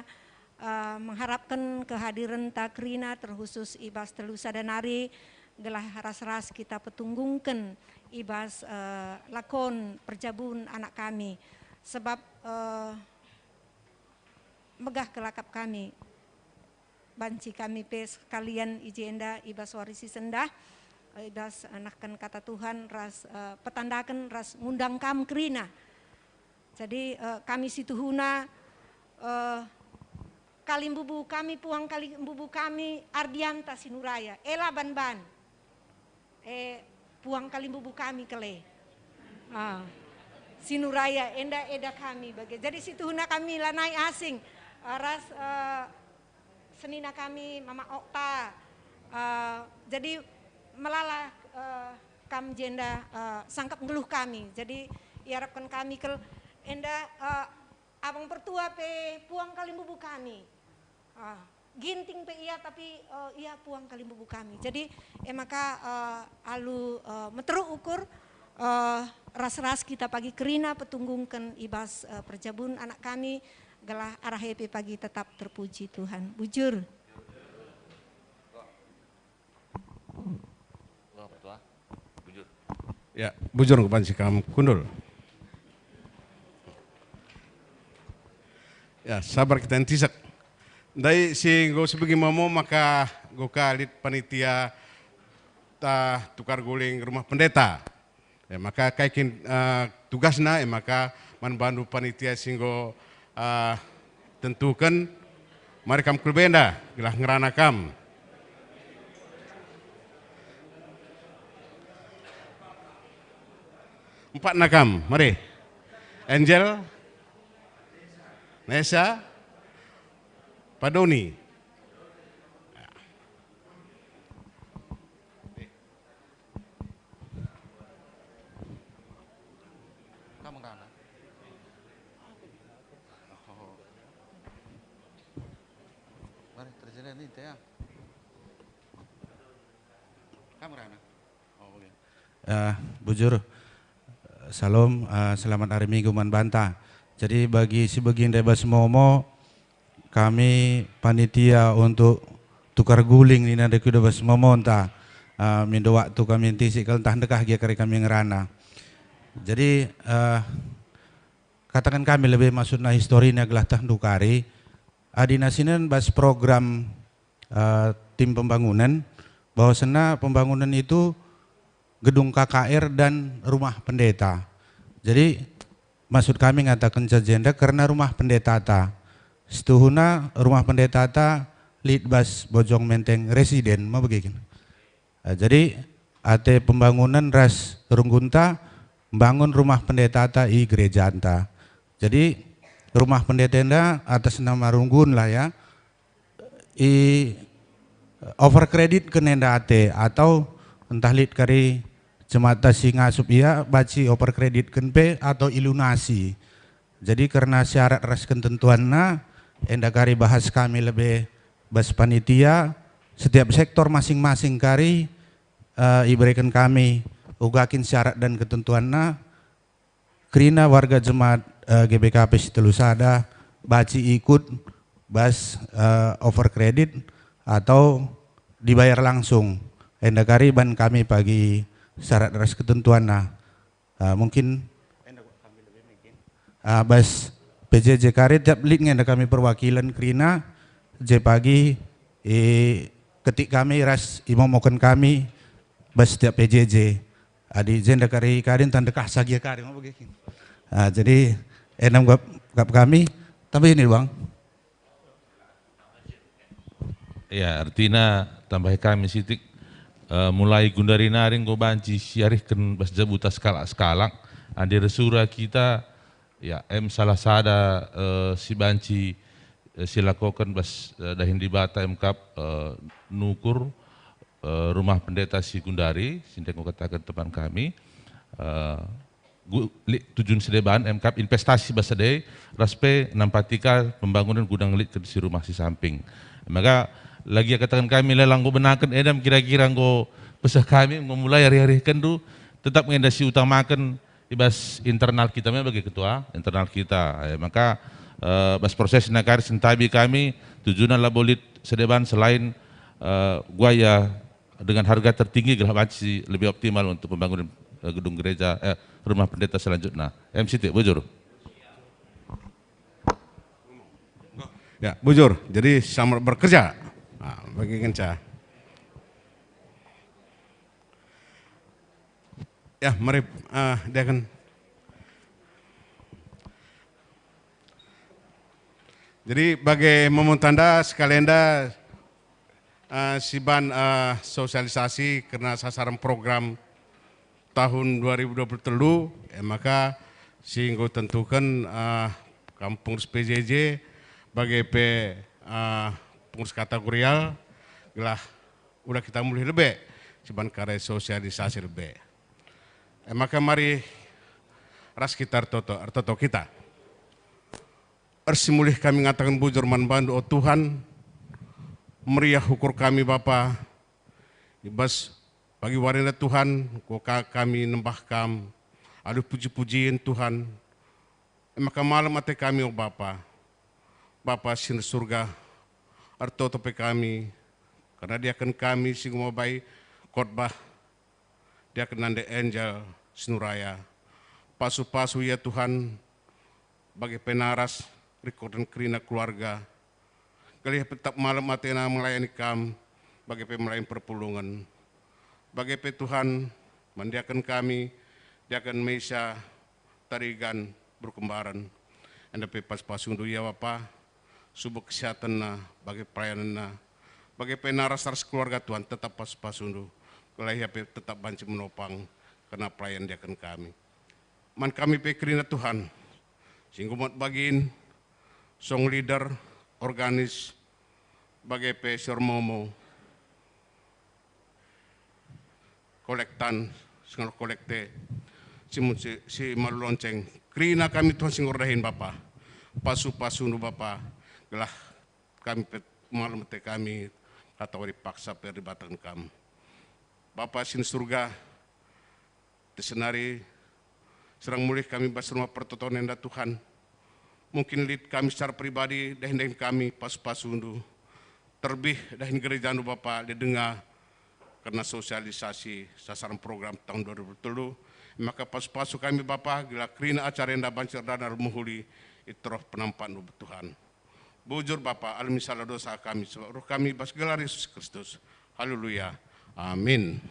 eh, mengharapken kehadirenta kerina, terkhusus i bas telu sada nari, gelah ras-ras kita petunggungken i bas, eh, lakon perjabun anak kami. Sebab, eh, megah kelakap kami. Banci kami pe sekalian i jenda i bas wari si sendah, i bas nehken kata Tuhan ras, eh, petandaken ras ngundang kam kerina. Jadi, eh, kami situhuna, eh, kalimbubu kami, puang kalimbubu kami, Ardianta Sinuraya, ela ban-ban. Eh, puang kalimbubu kami kele. Ah, Sinuraya enda eda kami bage. Jadi situhuna kami lanai asing, eh, ras, eh, senina kami Mama Okta. Eh, jadi melala, eh, kam jenda, eh, sangkap nggeluh kami. Jadi iarapken kami kel enda, eh, Abang Pertua pe puang kalimbubu kami. Ah, Ginting pe ia, tapi, eh, ia puang kalimbubu kami. Jadi, e maka, eh, alu, eh, meteruk ukur, eh, ras-ras kita pagi kerina petunggungken i bas, eh, perjabun anak kami, gelah arah e pe pagi tetap terpuji Tuhan. Bujur. Ya, bujur enggo banci kam kundul. Ya, sabar kita ntisik. Ndai si enggo sebegi mamo maka enggo ka lit panitia ta tukar guling rumah pendeta. E maka kai kin, eh, tugasna, e maka man bandu panitia si enggo, eh, tentuken, mari kam ku lebe enda, gelah ngerana kam. Empatna kam, mari. Angel, Nesa, Padoni. Kam ngerana? Oh. Mari, terjadi ni, Teh, ya. Kam ngerana? Oh, oke. Eh, bujur, Salam, eh, selamat hari Minggu man banta. Jadi bagi si begin ndai bas Momo, kami panitia untuk tukar guling nina ndai ku bas Momo ntah, eh, mindo waktu kami ntisik kal ntah ndekah gia kari kami ngerana. Jadi, eh, kataken kami lebe maksudna historina gelah teh ndukari. Adi nasinen bas program, eh, tim pembangunan, bahwasanna pembangunan itu gedung K K R dan rumah pendeta. Jadi, maksud kami ngatakenca jenda kerna rumah pendetata. Situhuna rumah pendetata lit bas Bojong Menteng residen, ma bage kin? Eh, jadi, ate pembangunan ras runggunta mbangun rumah pendetata i gerejanta. Jadi, rumah pendeta enda atas nama runggun lah ya, i over kreditken enda ate, atau ntah lit kari jemata si ngasup ia banci over kreditken pe atau ilunasi. Jadi kerna syarat ras ketentuanna, enda kari bahas kami lebe bas panitia, setiap sektor masing-masing kari, eh, ibereken kami uga kin syarat dan ketentuanna, kerina warga jemaat, eh, G B K P si telu sada banci ikut bas, eh, over kredit atau dibayar langsung. Enda kari ban kami pagi syarat ras ketentuanna. Ah, mungkin, ah, bas P J J kari tiap lit nge enda kami perwakilan kerina, je pagi, eh, ketik kami ras imomoken kami bas setiap P J J. Adi jenda kari, kari ntah ndekah sagia kari, ma bage kin? Ah, jadi, enam gap, gap kami, tambah ini, Bang. Ya, artina tambahi kami sitik, eh, mulai gundari nari enggo banci siarihken bas jabuta sekalak-sekalak. Adi ersura kita, ya, em salah sada, eh, si banci, eh, silakoken bas, eh, dahin Dibata em kap, eh, nukur, eh, rumah pendeta si gundari, si ndai enggo kataken teman kami, eh, gu-, lit tujun si deban, em kap investasi bas ade, ras pe nampati ka pembangunan guna ngelitken si rumah si samping. Maka lagi kataken kami lelang enggo benaken, edam kira-kira enggo peseh kami, enggo mulai arih-arihkenndu, tetap nge enda si utamaken i bas internal kita me bage ketua, internal kita. Eh, maka, eh, bas proses nakari sentabi kami, tujuna labo lit si deban selain, eh, guaya dengan harga tertinggi gelah banci lebih optimal untuk pembangunan, eh, gedung gereja, eh, rumah pendeta selanjutnya. Em sitik, bujur. Ya, bujur. Jadi selamat bekerja. Nah, bagi ngenca. Ya, mari, eh, diaken. Jadi bagi memun tanda sekalian enda, eh, siban, eh, sosialisasi kerna sasaran program tahun dua ribu dua puluh telu, eh, maka si enggo tentuken, eh, kam pengurus P J J bage pe, eh, pengurus kategorial gelah udah kita mulih lebe siban kari sosialisasi lebe. Eh, maka mari ras kita ertoto, ertoto kita. Ersimulih kami ngataken bujur man bandu, o Tuhan, meriah ukur kami, Bapa, i bas pagi wari enda, Tuhan, enggo ka kami nembah Kam, alu puji-pujin, Tuhan. E maka malem ate kami, o Bapa. Bapa si i Surga, ertoto pe kami, kerna diaken kami si enggo mabai khotbah, diaken nande Angel Sinuraya. Pasu-pasu ia, Tuhan, bage pe naras rikutken kerina keluarga. Gelah tetap malem atena melayani Kam, bage pe melayani perpulungen. Bage pe, Tuhan, man diaken kami, diaken Meisa, Tarigan, Berkembaren. Enda pe pasu-pasundu ia, Bapa, subuk kesehatenna, bage pelayanenna, bage pe naras-ras keluarga, Tuhan, tetap pasu-pasundu, gelah ia pe tetap banci menopang kerna pelayan diaken kami. Man kami pe kerina, Tuhan, si enggo muat bagin, song leader, organis, bage pe si ermomo, kolektan, si ngalo kolekte, si mun-, si, si malu lonceng. Kerina kami, Tuhan, si enggo erdahin, Bapa. Pasu-pasundu, Bapa, gelah kami pe malem ate kami, kata wari paksa pe erdibateken Kam. Bapa si i Surga, ate senari Serang mulih kami bas rumah pertoton enda Tuhan. Mungkin lit kami secara pribadi, dahin-dahin kami pasu-pasundu. Terbih dahin gerejandu Bapa, lit denga kerna sosialisasi sasaran program tahun dua ribu telu. Maka pasu-pasu kami Bapa, gelah kerina acara enda banci erdana mehuli i teroh penampakndu Tuhan. Bujur Bapa, alemi salah dosa kami, sebab ruh kami bas gelar Yesus Kristus. Haleluya. Amin.